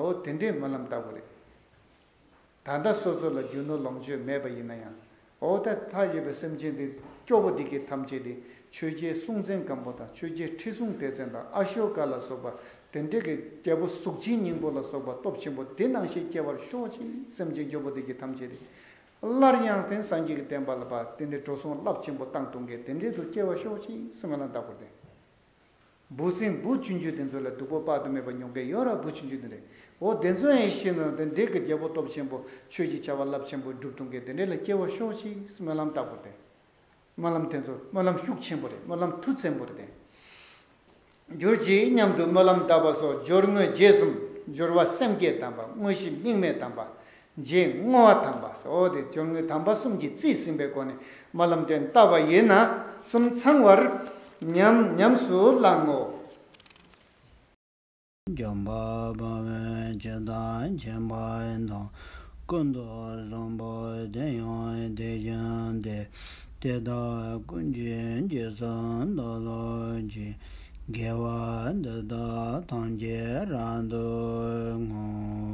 འོ་དེ་འདྲའི་སྨོན་ལམ་བཏབ་དགོས་རེད། ད་ལྟ་སོ་སོ་ལ་རྒྱུ་ནོར་ལོངས་སྤྱོད་མེད་པ་ཡིན་ན་ཡང་། འོ་ད་མཐའ་ཡས་པའི་སེམས་ཅན་འདི་སྐྱོ་པོ་འདི་གའི་ཐམས་ཅད་དེ་ཆོས་རྒྱལ་སྲོང་བཙན་སྒམ་པོ་དང་ཆོས་རྒྱལ་ཁྲི་སྲོང་ལྡེ་བཙན་དང་ཨ་ཤོ་ཀ་ལ་སོགས་པ་དེ་འདྲའི་གི་རྒྱལ་པོ་གཟུགས་ཅན་སྙིང་པོ་ལ་སོགས་པ་སྟོབས་ཆེན་པོ་དེ་ནང་བཞིན་སྐྱེ་བར་ཤོག་ཅིག་སེམས་ཅན་སྐྱོ་པོ་འདི་གའི་ཐམས་ཅད་དེ། སླར་ཡང་དེ་སངས་རྒྱས་ཀྱི་བསྟན་པ་ལ་བ་དེ་འདྲའི་འགྲོ་སོང་རླབས་ཆེན་པོ་བཏང་གཏོང་མཁན་དེ་འདྲའི་དུ་སྐྱེ་བར་ཤོག་ཅིག་སེམས་ལ་བཏགས་པར་བསྟན། འབུ་སྲིན་འབུ་ཆུང་ཆུང་དེ་ཚོ་ལ་སྡུག་པོ་དཔག་ཏུ་མེད་པ་མྱོང་མཁན་ཡོད་ར། འབུ་ཆུང་ཆུང་དེ་འདྲ། འོ་དེ་ཚོ་ཡང་ཤི་ན་དེ་འདྲའི་གི་རྒྱལ་པོ་སྟོབས་ཆེན་པོ་ཆོས་ཀྱི་བྱ་བ་རླབས་ཆེན་པོ་སྒྲུབ་གཏོང་མཁན་དེ་འདྲ་ལ་སྐྱེ་བར་ཤོག་ཅིག་སྨོན་ལམ་བཏབ་པར་བསྟན། སྨོན་ལམ་དེ་ཚོ་སྨོན་ལམ་ཤུགས་ཆེན་པོ་རེད། སྨོན་ལམ་མཐུ་ཆེན་པོ་རེད་དེ། གྱུར་ཅིག་སྙམ་དུ་སྨོན་ལམ་བཏབ་པ་སོགས་སྦྱོར་དངོས་རྗེས་གསུམ། སྦྱོར་བ་སེམས་བསྐྱེད་དམ་པ། དངོས་གཞི་དམིགས་མེད་དམ་པ། རྗེས་བསྔོ་བ་དམ་པ་སོགས་དེ་སྦྱོར་དངོས་དམ་པ་གསུམ་གྱིས་རྩིས་ཟིན་པའི་སྒོ་ནས་སྨོན་ལམ་དེ་བཏབ་པ་ཡིན་ན་གསུམ་ཚང་བར་ཉམས་ཉམས་སུ་བླང་ངོ་། འཇམ་དཔལ་དཔའ་བོས་ཇི་ལྟར་མཁྱེན་པ་དང་། ཀུན་ཏུ་བཟང་པོ་དེ་ཡང་དེ་བཞིན་ཏེ། དེ་དག་ཀུན་གྱི་རྗེས་སུ་བདག་སློབ་ཅིང་། དགེ་བ་འདི་དག་ཐམས་ཅད་རབ་ཏུ་བསྔོ།